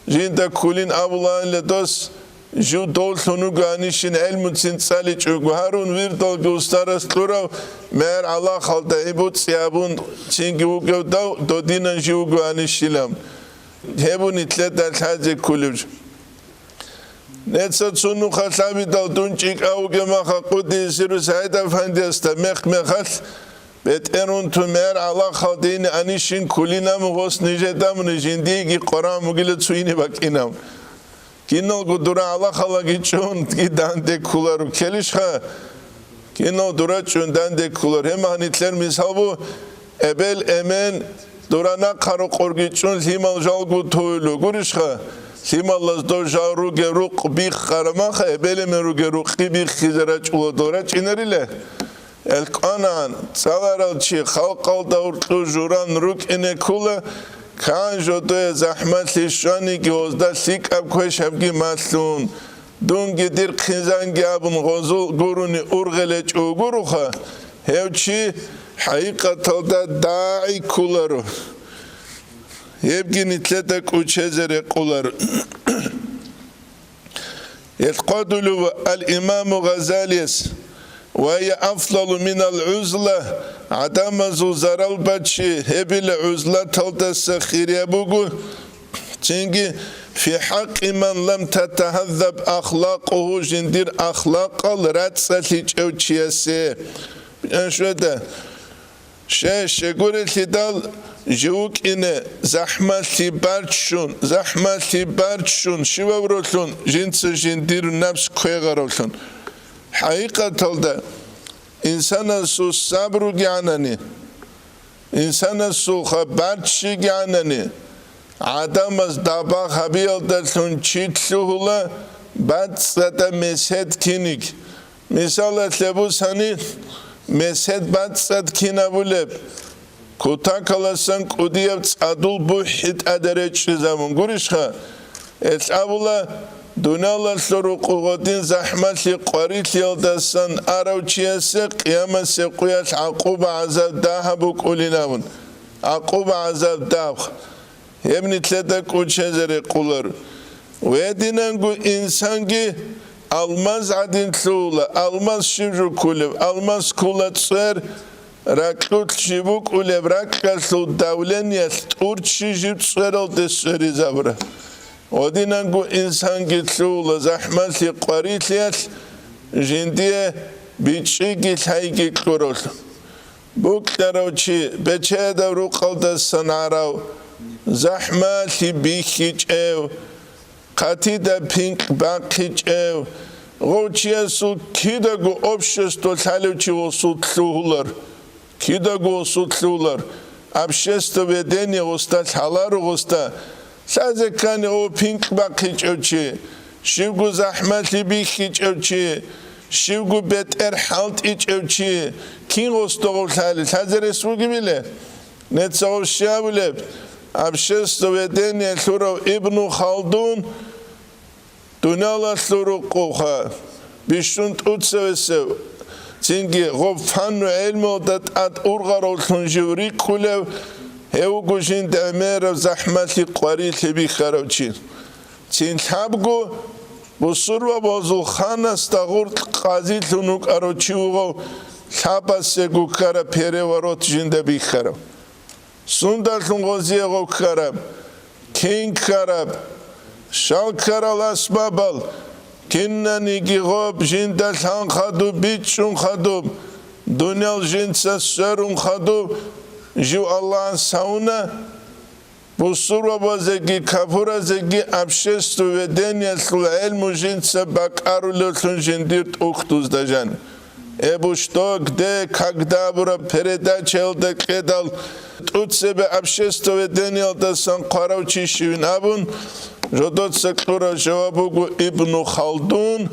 жинда ккулин абулаанила дос, жив довлъун вуго гьанищин гӀелмуцин цӀаличӀого, гьарун вирдалги устарас кьурав, мегӀер гӀалахалда гӀибуцӀи абун цинги вугев дав, додинан жив вуго гьанищилан. Гьеб нилъеда лъазе кколеб жо. Неца цо нуха лъабидал дун чӀикӀав вугеб маха, къуддиса сирругьу, СагӀид-афандиясда мех-мехалъ бетӀер унтун мегӀер гӀалахалде ине анищин ккулин абун, гъос нижеда муни жиндиеги къварагӀун бугила цо ине бакӀинав. Киналго дура гӀалахалаги чӀун, ги данде кколаро ккелищха? Кинал дура чӀун данде кколар. Гьеб мехалъ нилъер мисал бу, эбел-эмен дура нахъа рокъорги чӀун лъимал жалго тойилу гурищха? Лъималаз дов жал ругел рукъ биххара маха, эбел-эмен ругел рукъги биххизе рачӀула дов рачӀинарила? Гьел кӀванагӀан, цӀаларал чи халкъалда гьуркьу журан рукӀине ккула, кан жодое захӀмалъи щваниги гьозда лъикӀаб квешабги малъун. Дунги дир хъизанги абун гъозул гурони ургъел гьечӀо гуроха, гьев чи хӀакъикъаталда дагӀи кколаро. Гьебги нилъеда кӀучезе рекъоларо. Гьел хъодулев ал-Имаму Гъазалияс: «Ва я афдалу минал гӀузла», гӀадамазул зарал бачи гьебила гӀузлаталдаса хирияб буго, цинги, «фи хӀакъи ман лам татагьаззаб ахлакъугьу», жиндир ахлакъал рацӀцӀалъичӀев чиясе. Бикьанщведа, Щай, щегурелъидал жив вукӀине, захӀмалъи барччун, захӀмалъи барччун, щивав ролъун, жинца жиндир напс квегъаравлъун. ХӀакъикъаталда, инсанасул сабру гьанани, инсанасулха барччи гьанани, гӀадамаз дагӀба гьабиялдалъун чи лъугьула бацӀцӀадаб месед киниг. Мисалалъе бусани, месед бацӀцӀад кин абулеб? Кутакаласан кӀудияб цӀадул бухӀи тӀаде речӀчӀизабун гурищха? Гьелъ абула, дуниялалъул рукъу гъодин захӀмалъи къварилъиялдасан арав чиясе къиямасеб къуялъ гӀакъуба-гӀазаб дагьаб букӀулин абун. ГӀакъуба-гӀазаб дагь. Гьеб нилъеда кӀочезе рекъоларо. Гьединанго инсанги алмаз гӀадин лъугьула, алмаз щиб жо кколеб, алмаз ккола цӀер, ракьулъ жиб букӀулеб ракьалъул давлениялъ тӀур чи жиб цӀералде сверизабура. Гьединанго инсанги лъугьула захӀмалъи къварилъиялъ жиндие бичӀчӀиги лъайги кьуравлъун. Букьарав чи бечедав рукъалдасан гӀарав, захӀмалъи бихьичӀев, хъатида пинкь бахъичӀев, гъов чиясул кидаго общество лъалев чи гъосул лъугьулар, кидаго гъосул лъугьулар, общество ведения гъосда лъаларо гъосда, лъазе ккани гъов пинкь бахъичӀев чи, щибго захӀмалъи бихьичӀев чи, щибго бетӀер хӀалтӀичӀев чи, кин гъосда гъов лъали, лъазе рес бугебиле? Нецаго щай абулеб, общество ведения лъурав Ибну Халдун дуниялалъул рукъуха, бищун тӀуцевесев, цинги гъоб фанну гӀелмуялда тӀад ургъаравлъун жив рикӀкӀулев, гьев вуго жинда гӀемераб захӀмалъи къварилъи бихьарав чи. Цин лъабго бусурбабазул ханасда гъоркь къазилъун вукӀарав чи вугъав, лъабасего ккараб переворот жинда бихьарав. Сундалъун гъозие гъов ккараб? Кин ккараб? Щал ккарал асбабал? Кинаниги гъоб жинда лъан хадуб, бичӀчӀун хадуб, дуниял жинца сверун хадуб, жив Аллагьас гьавуна, бусурбабазеги капуразеги общество ведениялъул гӀелму жинца бакӀарулевлъун жиндир тӀухьдузда жан. Эбу что, где, когда абураб передачаялда кьедал, тӀуцебе общество ведениялдасан хъварав чи щивин абун, жодоца кьураб жаваб буго Ибну Халдун,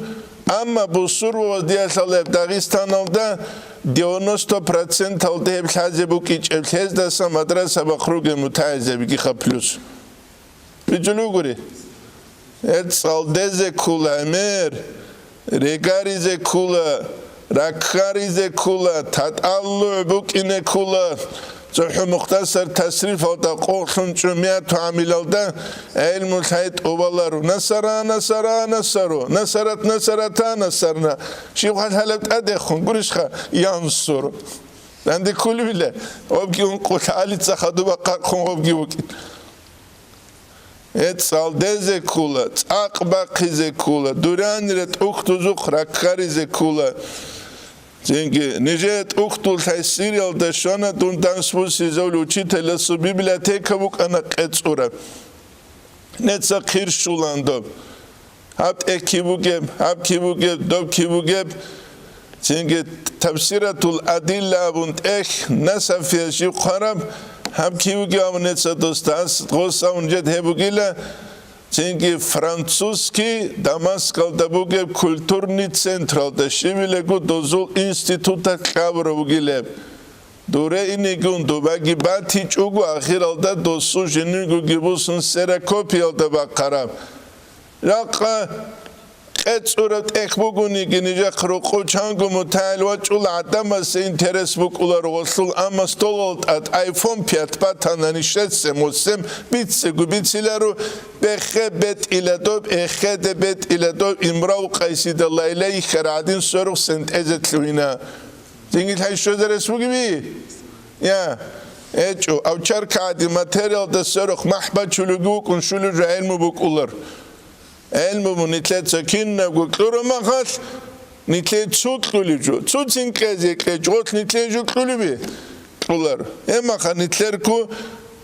амма бусурбабаз диялъал гьеб Дагъистаналда девяносто проценталда гьеб лъазе букӀичӀеб, лъездаса мадраса бахъ ругел мутагӀилзабигиха плюс. БичӀчӀулев гури. Гьел цӀалдезе ккола гӀемер, регаризе ккола, раккаризе ккола, татӀаллугӀ букӀине ккола. ЦохӀо Мухтасар тасрифалда къолъун чӀумияту гӀамилалда гӀелму лъай тӀубаларо: насара, насара, насаро, насарат, насарата, насарна. Щиб хъалхӀалеб тӀадехун гурищха? Янсур. Данде кколевила, обги ункъулъ гӀалица хадуба хъархъун обги вукӀин. Гье, цӀалдезе ккола, цӀакъ бахъизе ккола, дуранира тӀухьдузухъ раккаризе ккола. Цинги, нижее тӀухьдул лъай Сириялда щвана дун данс бусизавли учителасул библиотека букӀана къецӀураб. Неца хъир щулан доб. Гьаб тӀехь киб бугеб, гьаб киб бугеб, доб киб бугеб. Цинги Табсиратул Адилла абун тӀехь Насафияс жив хъвараб, гьаб киб бугеб абун неца доста, ас гъос абун жед гьеб бугила. Цинги французский Дамаскалда бугеб культурный централда щибилего дозул институталъ кьабураб бугилеб. Дуре инегун дубаги батичӀого, ахиралда досул жиндиргоги бусун ксерокопиялда бахъараб. Жакъа къецӀураб тӀехь бугониги, нижехъ рокъов чанго мутагӀил вачӀула гӀадамасе интерес букӀуларо гъолъул, амма столал тӀад iPhone пять батана, нишеца восемь бицего бициларо, бехе бетӀила доб, эхеде бетӀила доб, имрав къайсида лайлай хьаргӀадин сверухъ сентӀезе лъугьина. Цинги лъай щвезарес бугеби? Я, гьечӀо, авчарка гӀадин материалда сверухъ махӀ бачулевги вукӀун щулеб жо гӀелму букӀулар. ГӀелму бу нилъеца кинабго кьураб махалъ, нилъее цо кьулеб жо, цо цин кьезе кьечӀо, гъолъ нилъее жо кьулеби? кьоларо. Гьебмахъа нилъерго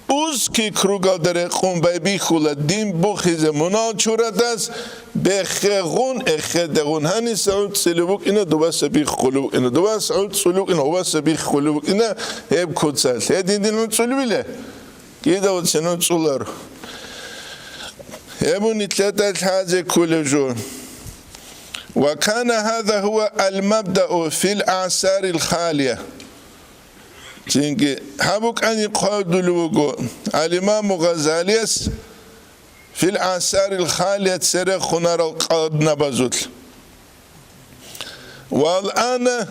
узкий кругалда рекъон байбихьула дин бухизе мунагьал чурадаз, бехегъун, эхедегъун. Гьаниса гӀуцӀцӀулеб букӀина, дубаса биххулеб букӀина, дубаса гӀуцӀцӀулеб букӀина, гьуваса биххулеб букӀина гьеб куцалъ. Гьедин дин гӀуцӀцӀулебила? Кидавцин гӀуцӀцӀуларо. Гьеб нилъеда лъазе кколеб жо. Ва кана гьаза гьува ал-мабдау фил аъсарил халия. Цинги гьаб букӀани хъвадулев вуго ал-Имаму Гъазалияс фил аъсарил халия церехун арал къаднабазулъ. Ва алъана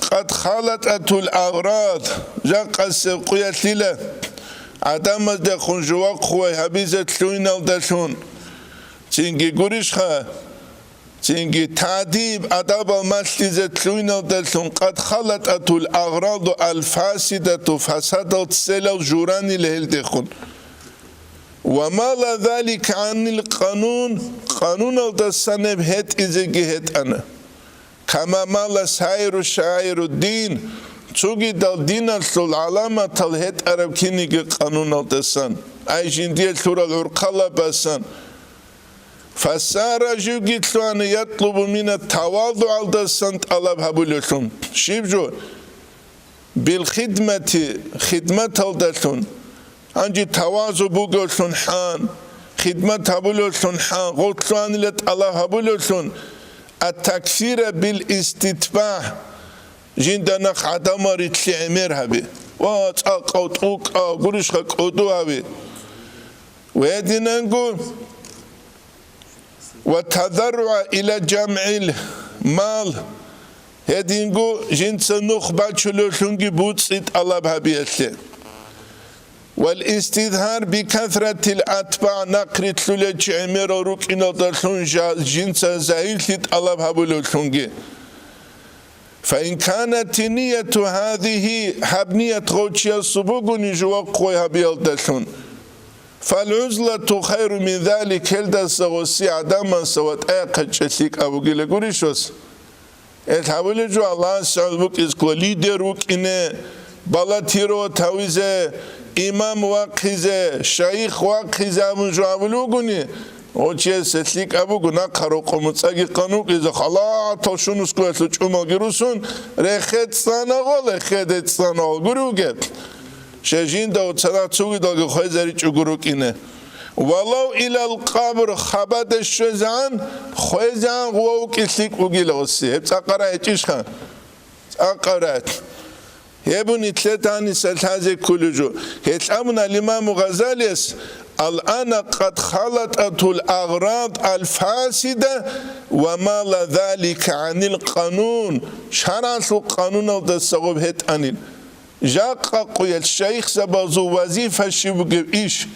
къад халатӀатул агърад, жакъасеб къуялъила гӀадамаздехун жувахъ хъувай гьабизе лъугьиналдалъун. Цинги гурищха, цинги тадиб, адабал малъизе лъугьиналдалъун къад халатӀатул агъраду аль-фасидату, фасадал ццелал журанила гьелдехун. Ва ма ла залика гӀанил къанун, къануналдасан гьеб гьетӀизеги гьетӀана. Кама ма ла сайру шаиру дин, цогидал диналъул гӀаламатал гьетӀараб киниги къануналдасан, ай жиндие лъурал гӀурхъалабасан. Фасара живги лъугьана ятлубу мина тавазугӀалдасан тӀалаб гьабулевлъун. Щиб жо? Билхидмати, хидматалдалъун, гьанже тавазу бугевлъун хӀан, хидмат гьабулевлъун хӀан, гъорлъуанила тӀалаб гьабулевлъун, ат-таксира бил-иститбагь, жинда нахъ гӀадамал рилълъи гӀемер гьаби ва цӀакъав, тӀукӀав, гурищха кӀодо гьави. Ва гьединанго ва тадарруа иля жамгӀил мал, гьединго жинца нух бачулевлъунги буцӀи тӀалаб гьабиялъе. Вал истизгьар бикасратил атбагӀ, нахърилълъулел чи гӀемерал рукӀиналдалъун жа-, жинца загьирлъи тӀалаб гьабулевлъунги. Фаин канат нияту гьазихьи, гьаб ният гъов чиясул бугони жувахъ хъвай гьабиялдалъун, фал-гӀузлату хайру мин залик, гьелдаса гъоси гӀадамаса ва тӀаяхъа чӀе лъикӀаб бугила гурищ ос. Гьел гьабулеб жо Аллагьас гӀоло букӀизе ккола, лидер вукӀине, баллотировать гьавизе, имам вахъизе, шайих вахъизе абун жо гьабулеб бугони, гъов чиясе лъикӀаб буго нахъа рокъо муцӀаги къан вукӀизе, халатал щунусгоялъул чӀумалги русун, рехе цӀанагъо, лехеде цӀанагъо гури вугеб. Щай жинда цадахъ цогидалги хвезаричӀого рукӀине. Валав илал къабр, хабаде щвезегӀан, хвезегӀан гъов вукӀи лъикӀ вугила гъоси. Гьеб цӀакъара гьечӀищха? ЦӀакъара. Гьеб нилъеда гьаниса лъазе кколеб жо. Гьелъ абуна ал-Имаму Гъазалияс: «Алъана къад халатӀатул агърад аль-фасида ва ма ла залика гӀанил къанун», шаргӀалъул къануналдаса гъоб гьетӀанил. Жакъа къуялъ шайихзабазул вазифа щиб бугеб иш?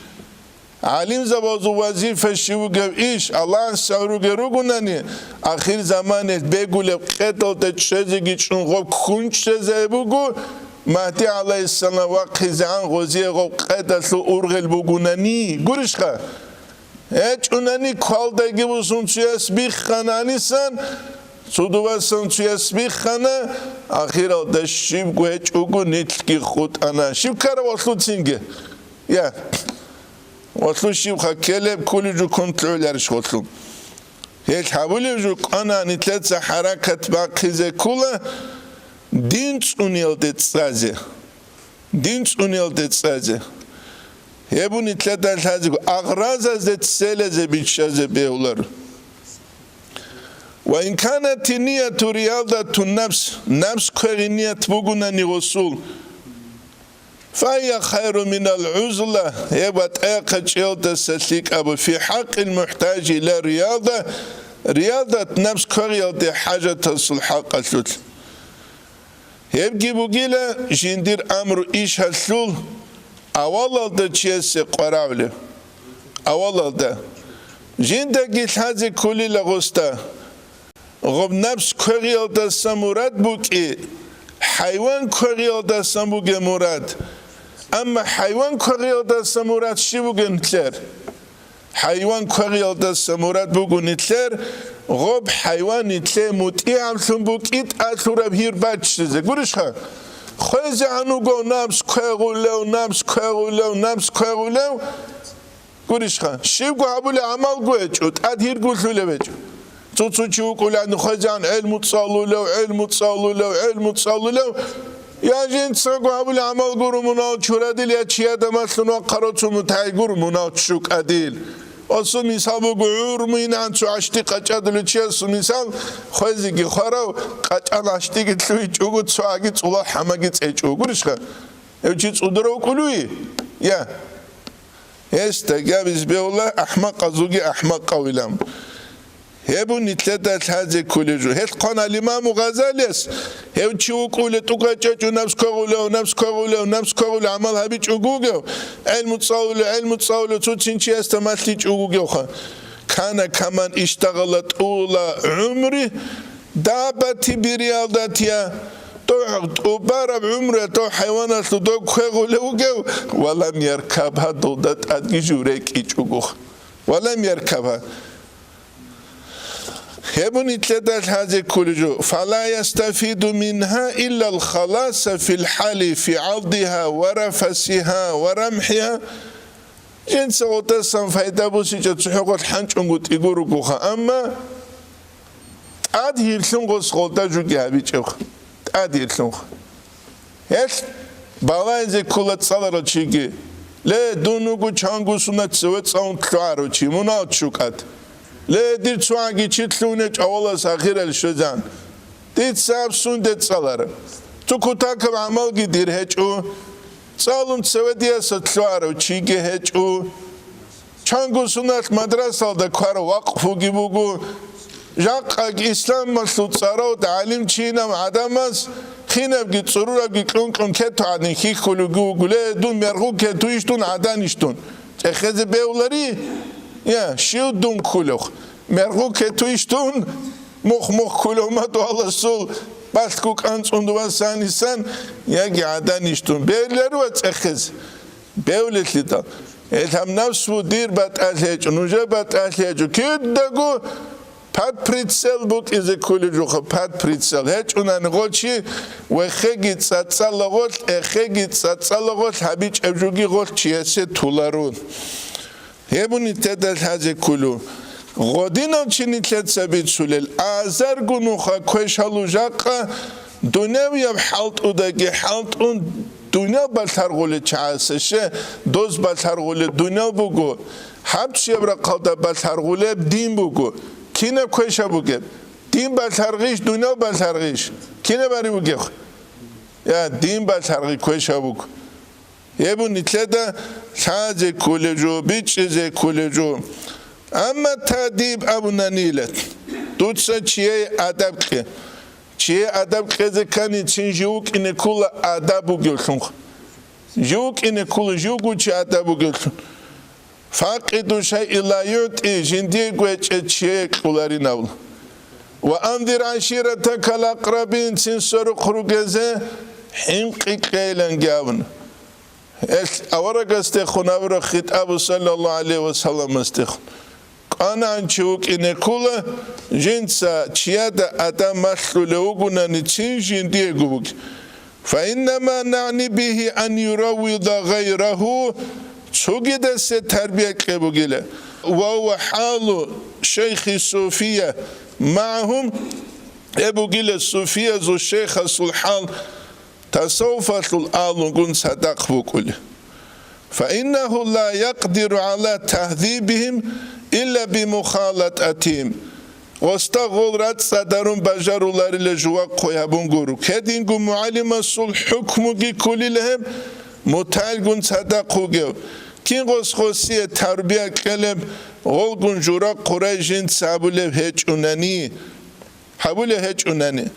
ГӀалимзабазул вазифа щиб бугеб иш? Аллагьас гӀуруге ругунани, ахир заманалъ бегулеб къедалда чӀезеги чӀун гъоб ккун чӀезай буго, Магьди гӀалайгьиссалам вахъизегӀан гъозие гъоб къедалъул ургъел бугунани, гурищха? ГьечӀунани квалдайги бусун цуяс биххана гьанисан, цудубасан цуяс биххана, ахиралда щибго гьечӀого нилъги хутӀана. Щиб ккараб гъолъуцинги? Я. Гъолъу щибха ккелеб, кколеб жо ккун лъугӀуларищ гъолъу? Гьелъ гьабулеб жо кӀвана нилъеца хӀаракат бахъизе ккола дин цӀуниялде цӀазе. Дин цӀуниялде цӀазе. Гьеб нилъеда лъазего агъразазде ццелазе биччазе бегьулар. Ва ин канат нияту риядатун нафс, нафс квегъи ният бугунани гъосул, фагьия хайру минал гӀузла, гьеб ва тӀаяхъа чӀиялдаса лъикӀабу фи хӀакъил мухӀтажи ила рияда, риядат нафс квегъиялде хӀажатасул хӀакъалъулъ. Гьебги бугила жиндир амру ишалъул авалалда чиясе къварагӀулеб. Авалалда. Жиндаги лъазе кколила гъосда. Гъоб нафс квегъиялдаса мурад букӀи, хӀайван квегъиялдасан бугеб мурад. Амма хӀайван квегъиялдаса мурад щиб бугеб нилъер? ХӀайван квегъиялдаса мурад буго нилъер, гъоб хӀайван нилъее мутӀигӀаблъун букӀи тӀалъураб гьир баччизе. Гурищха? хвезегӀан вуго напс квегъулев, напс квегъулев, напс квегъулев. Гурищха, щибго гьабулеб гӀамалго гьечӀо, тӀад гьиргулъулеб гьечӀо. Цо-цо чи вукӀулаан хвезегӀан гӀелму цӀалулев, гӀелму цӀалулев, гӀелму цӀалулев. Я жинцаго гьабулеб гӀамал гуро мунагьал чурадил, я чияда малъун вахъарав цо мутагӀи гуро мунагьал чӀукӀадил. Асул мисал буго, гӀурму инан цо гӀащтӀи къачӀадулев чиясул мисал, хвезеги хварав, къачӀан гӀащтӀиги лъугьичӀого, цоги цӀулал хӀамаги цӀечӀого. Гурищха? Гьев чи цӀудара вукӀулев? Я. Гьесда гьабиз бегьула ахӀмакъазулги ахӀмакъавилан. Гьеб нилъеда лъазе кколеб жо. Гьелъ хъван ал-Имаму Гъазалияс, гьев чи вукӀулев тӀукӀа чӀечӀо, напс квегъулев, напс квегъулев, напс квегъулев гӀамал гьабичӀого вугев, гӀелму цӀалулев, гӀелму цӀалулев цо цин чиясда малъичӀого вугевха. Кана каман иштагъала тӀула гӀумри даббати бириялдатия, дов тӀубараб гӀумруялъ дов хӀайваналъул дов квегъулев вугев, ва лам яркабгьа, долда тӀадги жив рекӀичӀого. Ва лам яркабгьа. Гьеб нилъеда лъазе кколеб жо. Фала ястафиду мингьа иллал халаса фил хӀали фи гӀалдигьа ва рафасигьа ва рамхӀигьа. Жинца гъотӀасан пайда босичӀеб цохӀо гъолъ хӀанчӀунго тӀигур ругоха, амма тӀад гьирлъун гъос гъолда жуги гьабичӀебха. ТӀад гьирлъунха. Гьелъ балайзе ккола цӀаларал чиги. Ле, дун вуго чанго сунат цеве цӀалун лъугӀарав чи, мунагьал чӀукӀад. Ле, дир цоги чи лъугьунев чӀавалас ахирал щвезан. Дица гьаб сунде цӀалараб? Цо кутакаб гӀамалги дир гьечӀо. ЦӀалун цеве диаса лъугӀарав чиги гьечӀо. Чанго суналъ мадрасалда кварав вакъфуги буго. Жакъаги исламалъул цӀарав гӀалимчинав гӀадамаз кинабги цӀурурабги кьун-кьун кету гӀадин хьихьулевги вуго: «Ле, дун мергъу кетуйищ дун, гӀаданищ дун?» ЦӀехезе бегьулари? Я, щив дун ккулев? Мергъу кетуйищ дун? Мух-мух ккулев мадугьаласул балъго кӀанцӀун дувасан исан, яги гӀаданищ дун? Бегьулари ва цӀехезе? Бевлелъидал. Гьел гьаб напсу дир батӀалъи гьечӀо, нужер батӀалъи гьечӀо. Кидаго под прицел букӀизе кколеб жуха, под прицел. ГьечӀунани гъочи вехеги цӀацӀалагъолъ, эхеги цӀацӀалагъолъ гьабичӀеб жуги гъолъ чиясе туларун. Гьеб нилъеда лъазе кколу. Гъодинав чи нилъеца бицулел, азарго нуха квешалу жакъа, дунявияб хӀалтӀудаги хӀалтӀун, дунял балъаргъулел чагӀасе ще, доз балъаргъулел дунял буго, гьаб чияб рахъалда балъаргъулеб дин буго. Кинаб квеша бугеб? Дин балъаргъищ, дунял балъаргъищ? Кинаб бари бугеб? Я, дин балъаргъи квеша буго. Гьеб нилъеда лъазе кколеб жо, бичӀчӀизе кколеб жо. Амма тадиб абунанила, дуца чияе адаб кье. Чияе адаб кьезе ккани, цин жив вукӀине ккула адаб бугевлъун. Жив вукӀине ккула, живго чи адаб бугевлъун. Факъиду шайи ла юъти, жиндиего гьечӀеб чияе кьоларин абула. Ва анзир гӀаширатакал акърабин, цин сверухъ ругезе хӀинкъи кьейиланги абуна. Гьелъ аварагасдехун абураб хитӀабу, саллаллагьу гӀалайгьи ва салламасдехун: «КӀванагӀан чи вукӀине ккула, жинца чияда адаб малъулев вугонаницин жиндиего вугев. Фаиннама нагӀни бигьи ан юраввида гъайрагьу, цогидасе тарбия кье бугила. Ва гьува хӀалу шайхи суфия магӀагьум, гьеб бугила суфиязул шайхасул хӀал». Тасаввуфалъул агьлунгун цадахъ букӀули. Фаиннагьу ла якъдиру гӀала тагьзибигьим илла бимухалатӀатигьим. Гъосда гъол рацӀцӀадарун бажаруларила жувахъ хъвай гьабун гуро. Гьединго мугӀалимасул хӀукмуги кколила гьеб, мутагӀилгун цадахъ вугев. Кин гъос гъосие тарбия кьелеб, гъолгун жура хъурай жинца гьабулеб гьечӀунани. Гьабулеб гьечӀунани,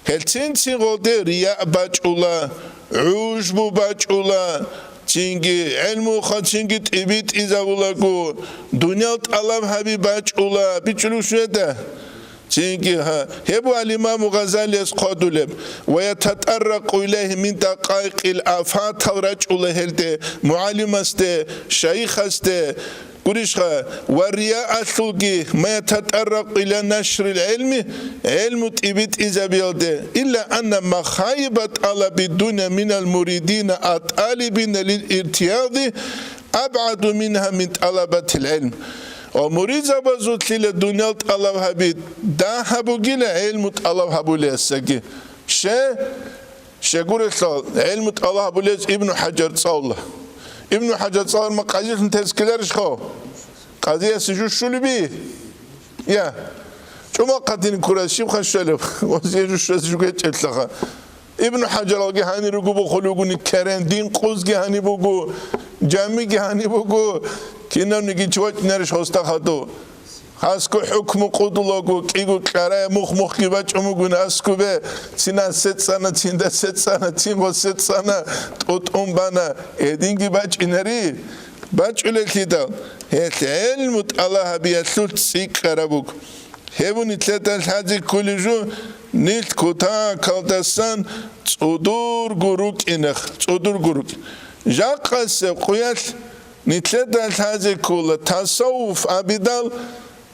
гьелцин цин гъолде рияъ бачӀула, гӀужбу бачӀула, цинги гӀелмуха, цинги тӀибитӀизавулаго, дуниял тӀалаб гьаби бачӀула, бичӀчӀулев щведа. Цинги гьа-, гьеб ва ал-Имаму Гъазалияс хъвадулеб: «Ва ятатӀарракъу илайгьи мин дакъаикъил афатал», рачӀула гьелде, мугӀалимасде, шайихасде, Гурищха, ва риялъулги, ма ятатӀарракъу иля нашрил гӀилми, гӀилму тӀибитӀизабиялде, илла анна махайиба тӀалаби дуня минал муридина ат-тӀалибина лил иртияди абгӀаду мингьа мин тӀалабатил гӀилм. Ва муридзабазулъила дуниял тӀалаб гьаби дагьаб бугила гӀилму тӀалаб гьабулеясаги. Ще? Щегурелъул гӀилму тӀалаб гьабулез Ибну ХӀажар цӀалула. Ибну ХӀажар цӀаларма къазилъун тескиларищха? Къазиясе жу щулеби? Я. ЧӀумахъадин ккурас щибха щвелеб? Гъозие жу щвезе жугечӀелъаха. Ибну ХӀажаралги гьанир руго бухулев вугони керен, дин къузги гьаниб буго, жамиги гьаниб буго, кинавниги чи вачӀинарищ гъоста хадув? Гьасго хӀукму къудулаго, кӀиго кьарая мух-мухги бачӀун бугин аскубе, цина сецӀана, цинда сецӀана, цин гъо сецӀана, тӀутӀун бана, гьединги бачӀинари. БачӀулелъидал, гьелъ гӀелму тӀалаб гьабиялъулъ цӀикӀкӀараб буго. Гьеб нилъеда лъазе кколеб жо, нилъ кутакалдасан цӀудурго рукӀинах, цӀудурго рукӀин. Жакъасеб къуялъ нилъеда лъазе ккола тасаввуф абидал,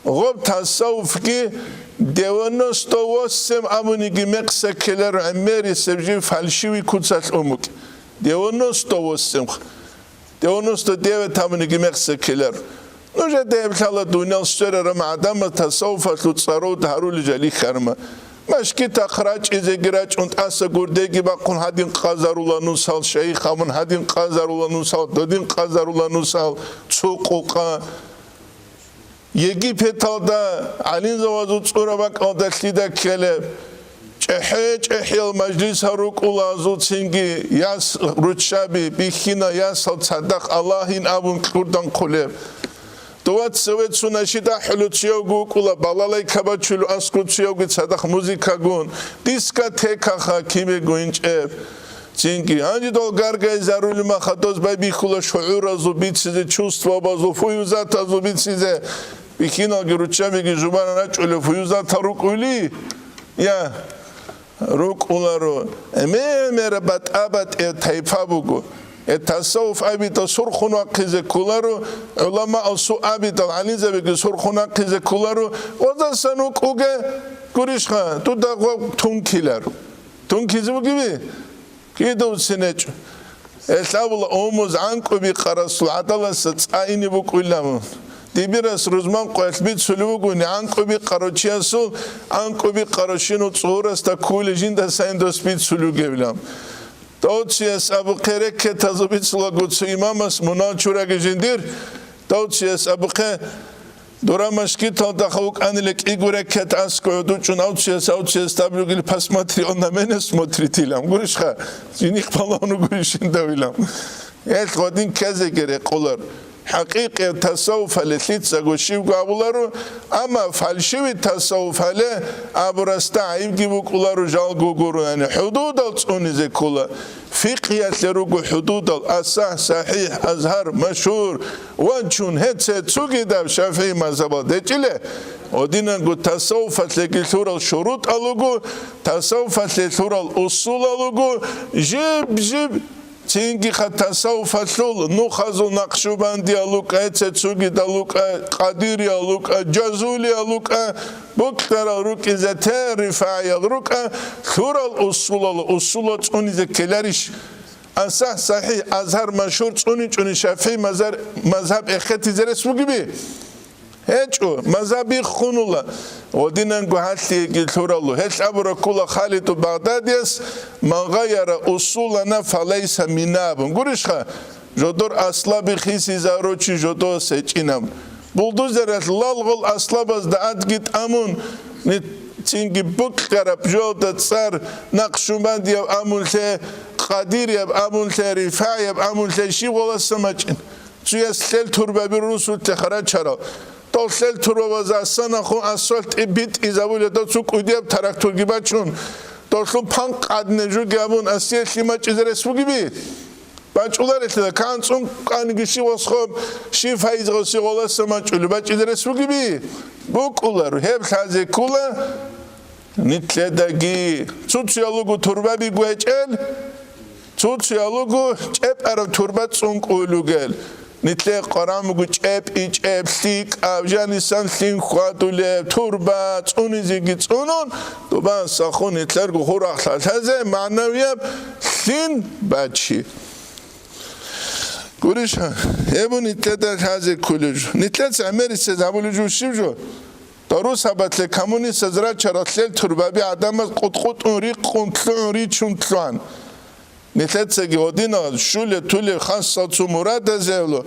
гъоб тасаввуфги девяносто восемь абуниги мекъса ккеларо гӀемерисеб жив фальшивый куцалъ умукь. Девяносто восемь. Девяносто девять абуниги мекъса ккеларо. Нужеда гьеб лъала дуниял сверараб гӀадамаз тасаввуфалъул цӀарав гьарулел жалихьарма. Машгитахъ рачӀизеги рачӀун тӀаса гурдеги бахъун гьадин къазарула нусал, шайих абун гьадин къазарула нусал, додин къазарула нусал, цо къукъа. Египеталда гӀалимзавазул цӀураб бакӀалда лъида ккелеб, чӀехӀе-чӀехӀиял мажлисал рукӀула азуцинги яс руччаби бихьина, ясал цадахъ Аллагьин абун кьурдан хъулеб. Дова цеве цо нашид ахӀулев цоявги вукӀула, балалайка бачулев аскӀов цоявги цадахъ музыкагун, дискотекаха кибего инчӀеб. Цинги гьанжидал гаргайзарули махадоз байбихьула шугӀуразул бицизе, чувствабазул, фуюзатазул бицизе. Бихьиналги руччабиги жубана рачӀулев фуюзатал рукӀули? Я, рукӀуларо. Эме-мера батӀа-батӀе тайпа буго. Э, тасаввуф абита сурхун вахъизе кколаро, гӀуламаал су абитал гӀалимзабиги сурхун вахъизе кколаро, гъозасан вукӀуге гурищха, дуда гъо тункилар. Тункизе бугеби? КидавцинечӀо. Гьелъ абула умуз гӀанкӀуби къарасул гӀадаласа цӀа ине букӀуйилан. Дибирас рузман къоялъ бицулев вугони, гӀанкӀуби къарав чиясул гӀанкӀуби къаравщинав цӀугӀурасда ккули жинда сайин дос бицулев гевлан. Дов чияс абухъе рекетазул бицулаго цо имамас мунал чураги жиндир, дов чияс абухъе Дора машгиталда хавукӀанила кӀиго рекет аскӀов гӀодучӀун авцияс, авцияс таб ругел посмотри, он на меня смотрит илан. Гурищха, жених балагьун вугоищин давилан. Гьелъ гъодин ккезеги рекъолар. ХӀакъикъияб тасаввуфале лъицаго щивго абуларо, амма фальшивый тасаввуфале абурасда гӀайибги букӀуларо, жалго гуро, яни хӀудудал цӀунизе ккола. Фикъгьиялъе руго хӀудудал: асахӀ, сахӀихӀ, азгьар, машгьур, ванчун, гьеце цугидаб шафигӀи мазгьабал дечӀиле. Гьодинанго тасаввуфалъеги лъурал шурутӀал руго, тасаввуфалъе лъурал усулал руго, жиб-жиб цинги-ха тасаввуфалъул нухазул накъшубандиял рукӀа, гьеце цугидал рукӀа, къадириял рукӀа, жазулиял рукӀа, букьарал рукӀизе те рифагӀиял рукӀа, лъурал усулал, усулал цӀунизе ккеларищ? АсахӀ, сахӀихӀ, азгьар, машгьур цӀуни-чӀуни шафигӀи мазар-, мазгьаб эхетизе рес бугеби? ГьечӀо, мазгьаб иххунула. Гъодинанго гьалъиеги лъуралу. Гьелъ абураб ккула Халиду Багъдадияс: «Ман гъайяра усулана, фалайса минна», – абун. Гурищха, жодор аслаби хисизаручи жодосе гьечӀинаб. Булдузералъ лал гъол аслабазда адги тӀамун, ни-, цинги букьараб жоялда цӀар Накъшубандияб амуллъе, Къадирияб амуллъе, РифагӀияб амуллъе щиб гъоласа мачӀин? Цуяс лъел турбаби русулъе харачарал. Дол лъел турбабазасан ахун асфальт тӀибитӀизабулеб, дол цо кӀудияб тракторги бачун, долъун пан къадне жуги абун асиялъе мачӀизе рес бугеби? БачӀуларелъила, кан цӀун къаниги щивасхъо, щив файизгъаси гъоласа мачӀули бачӀизе рес бугеби? БукӀулар, гьеб лъазе ккула нилъедаги. Цуцуялугу турбаби гвечӀел, цуцуялугу чӀепӀараб турба цӀун кӀуйлугел. Нилъер къварагӀмуго чӀепӀи-чӀеб, лъикӀаб, жанисан лъим хьвадулеб, турба цӀунизеги цӀунун, тӀубан сахун нилъерго хурахъ лъалъазе магӀнавияб лъим бачи. Гурищ, гьеб нилъеда лъазе кколеб жо. Нилъеца гӀемерисез гьабулеб жо щиб жо? Дорусабатлъе коммунистаз рачарал лъел турбаби гӀадамаз къутӀ-къутӀун рикъун лъугӀун ричун лъугӀан. Нилъецаги гьодинал щуле-туле хасал цо мурадазе гьавло,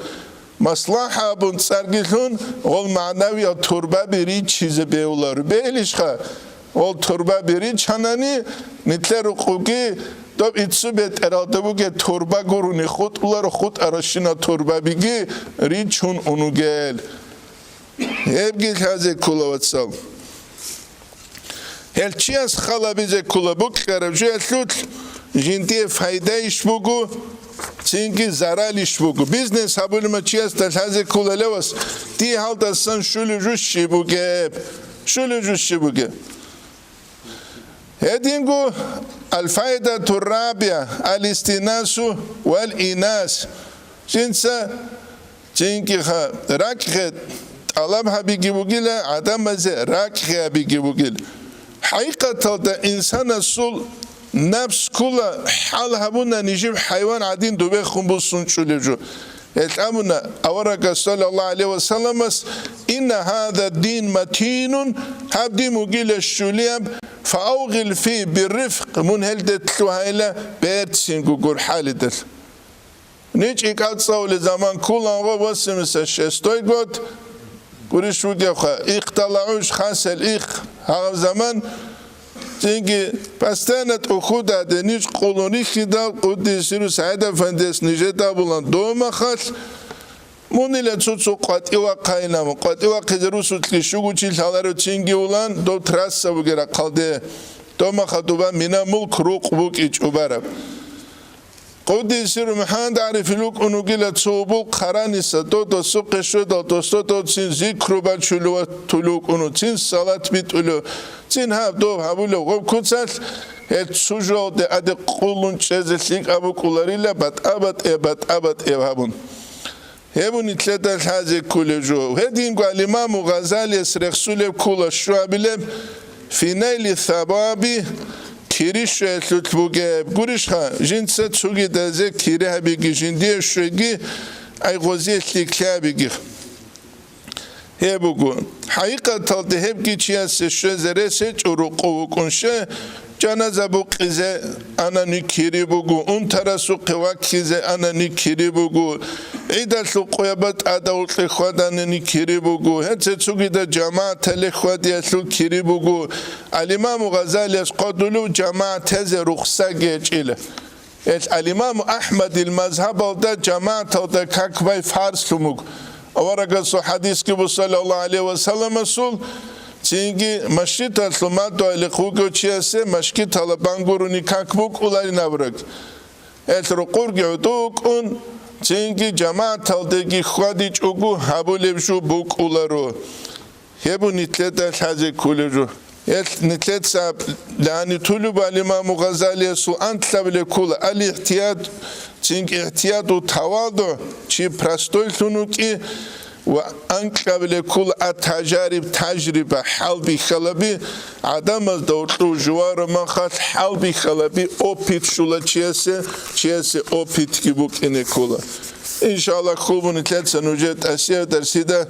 маслахӀа абун цӀарги лъун, гъол магӀнавиял турбаби ричизе бегьуларо. Бегьилищха? Гъол турбаби ричанани, нилъер рукъуги доб иццу бетӀералда бугеб турба гурони хутӀуларо, хутӀаращинал турбабиги ричун унугел. Гьебги лъазе ккола, вацал. Гьел чияс халабизе ккола букӀараб жоялъулъ жиндие пайдайищ буго, цинги заралищ буго. Бизнес гьабулеб чиясда лъазе ккола, ле вас, дие гьалдасан щулеб жо щиб бугеб? Щулеб жо щиб бугеб? Гьединго аль-файдату рабиа, аль-истинасу валь-инас. Жинца цинги ха ракӀгъе тӀалаб гьабиги бугила, гӀадамазе ракӀгъе гьабиги бугил. ХӀакъикъаталда инсанасул напс ккола, хӀал гьабуна нижиб хӀайван гӀадин дубехун буссун чӀулеб жо. Гьелъ абуна аварагас, саллаллагьу гӀалайгьи ва салламас: «Инна гьаза дин матинун», гьаб дин вугила щулияб, «фаавгъил фи биррифкъ», мун гьелде лъугьайила берцинго гурхӀалидал. НичӀи кӀацӀцӀавулеб заман кколаан, восемьдесят шестой год, гурищ вугевха, ихъдала гӀуж хасел ихъ гьагъаб заман, цинги постоянно тӀухьуда гьаде ниж къулун рихьидал, къуддиса сирругьу СагӀид-афандияс нижеда абулан домахалъ, мунила цо-цо къватӀивахъайилан, къватӀивахъизе русулъги щугучи лъаларев цинги вулан, дов трасса бугеб рахъалде, домахалъ дуба мина-мулк рукъ букӀичӀо бараб. Къуддиса сирругьу МухӀаммад ГӀарифил вукӀун вугила цо убул хъараниса, дов досухъе щведал, досда дов цин зикру бачулев ватулев вукӀун, цин салат битӀулев, цин гьаб дов гьабулев гъоб куцалъ, гьел цо жоялде гьаде къулун чӀезе лъикӀаб букӀуларила, батӀа-батӀияб, батӀа-батӀияб гьабун. Гьеб нилъеда лъазе кколеб жо. Гьединго аль-Имаму Гъазалияс рехсулеб ккола щуабилеб, фи найлис-саваби, кири щвеялъулъ бугеб. Гурищха, жинца цогидазе кири гьабиги, жиндие щвеги, ай гъозие лъикӀлъи гьабиги. Гьеб буго. ХӀакъикъаталда гьебги чиясе щвезе рес гьечӀо, рокъов вукӀун щай, жаназа букъизе анани кири буго, унтарасухъе ваккизе анани кири буго, гӀидалъул къояба тӀадавукье хьваданани кири буго, гьеце цогида жамагӀаталде хьвадиялъул кири буго. Ал-Имаму Гъазалияс хъвадулев жамагӀат тезе рухсаги гьечӀила. Гьел ал-Имаму АхӀмадил мазгьабалда жамагӀаталда как бай фарзлъун буго. Аварагасул хӀадисги буго, саллаллагьу гӀалайгьи ва салламасул, цинги машгиталъул мадугьалихъ вугев чиясе машгитала бан гурони как букӀуларин абураб. Гьел рокъорги гӀодов вукӀун, цинги жамагӀаталдеги хьвадичӀого гьабулеб жо букӀуларо. Гьеб нилъеда лъазе кколеб жо. Гьел нилъеца лъани тулуб ал-Имаму Гъазалиясул анкьабилеб ккола ал-ихтият, цинги ихтияту тавадугӀ, чи простойлъун вукӀи, ва анкьабилеб ккола ат-тажариб, тажриба, хӀалбихьалаби, гӀадамазда гьоркьов жувараб мехалъ хӀалбихьалаби, опыт щола чиясе, чиясе опытги букӀине ккола. Иншаллагь, хъубу нилъеца нужер тӀасияб дарсида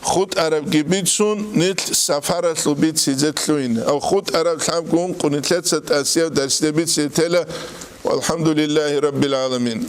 хутӀарабги бицун, нилъ сапаралъул бицизе лъугьин. Ав хутӀараб лъабго ункъо нилъеца тӀасияб дарсде бицизе тела. Валхамдулиллагьи раббил гӀаламин.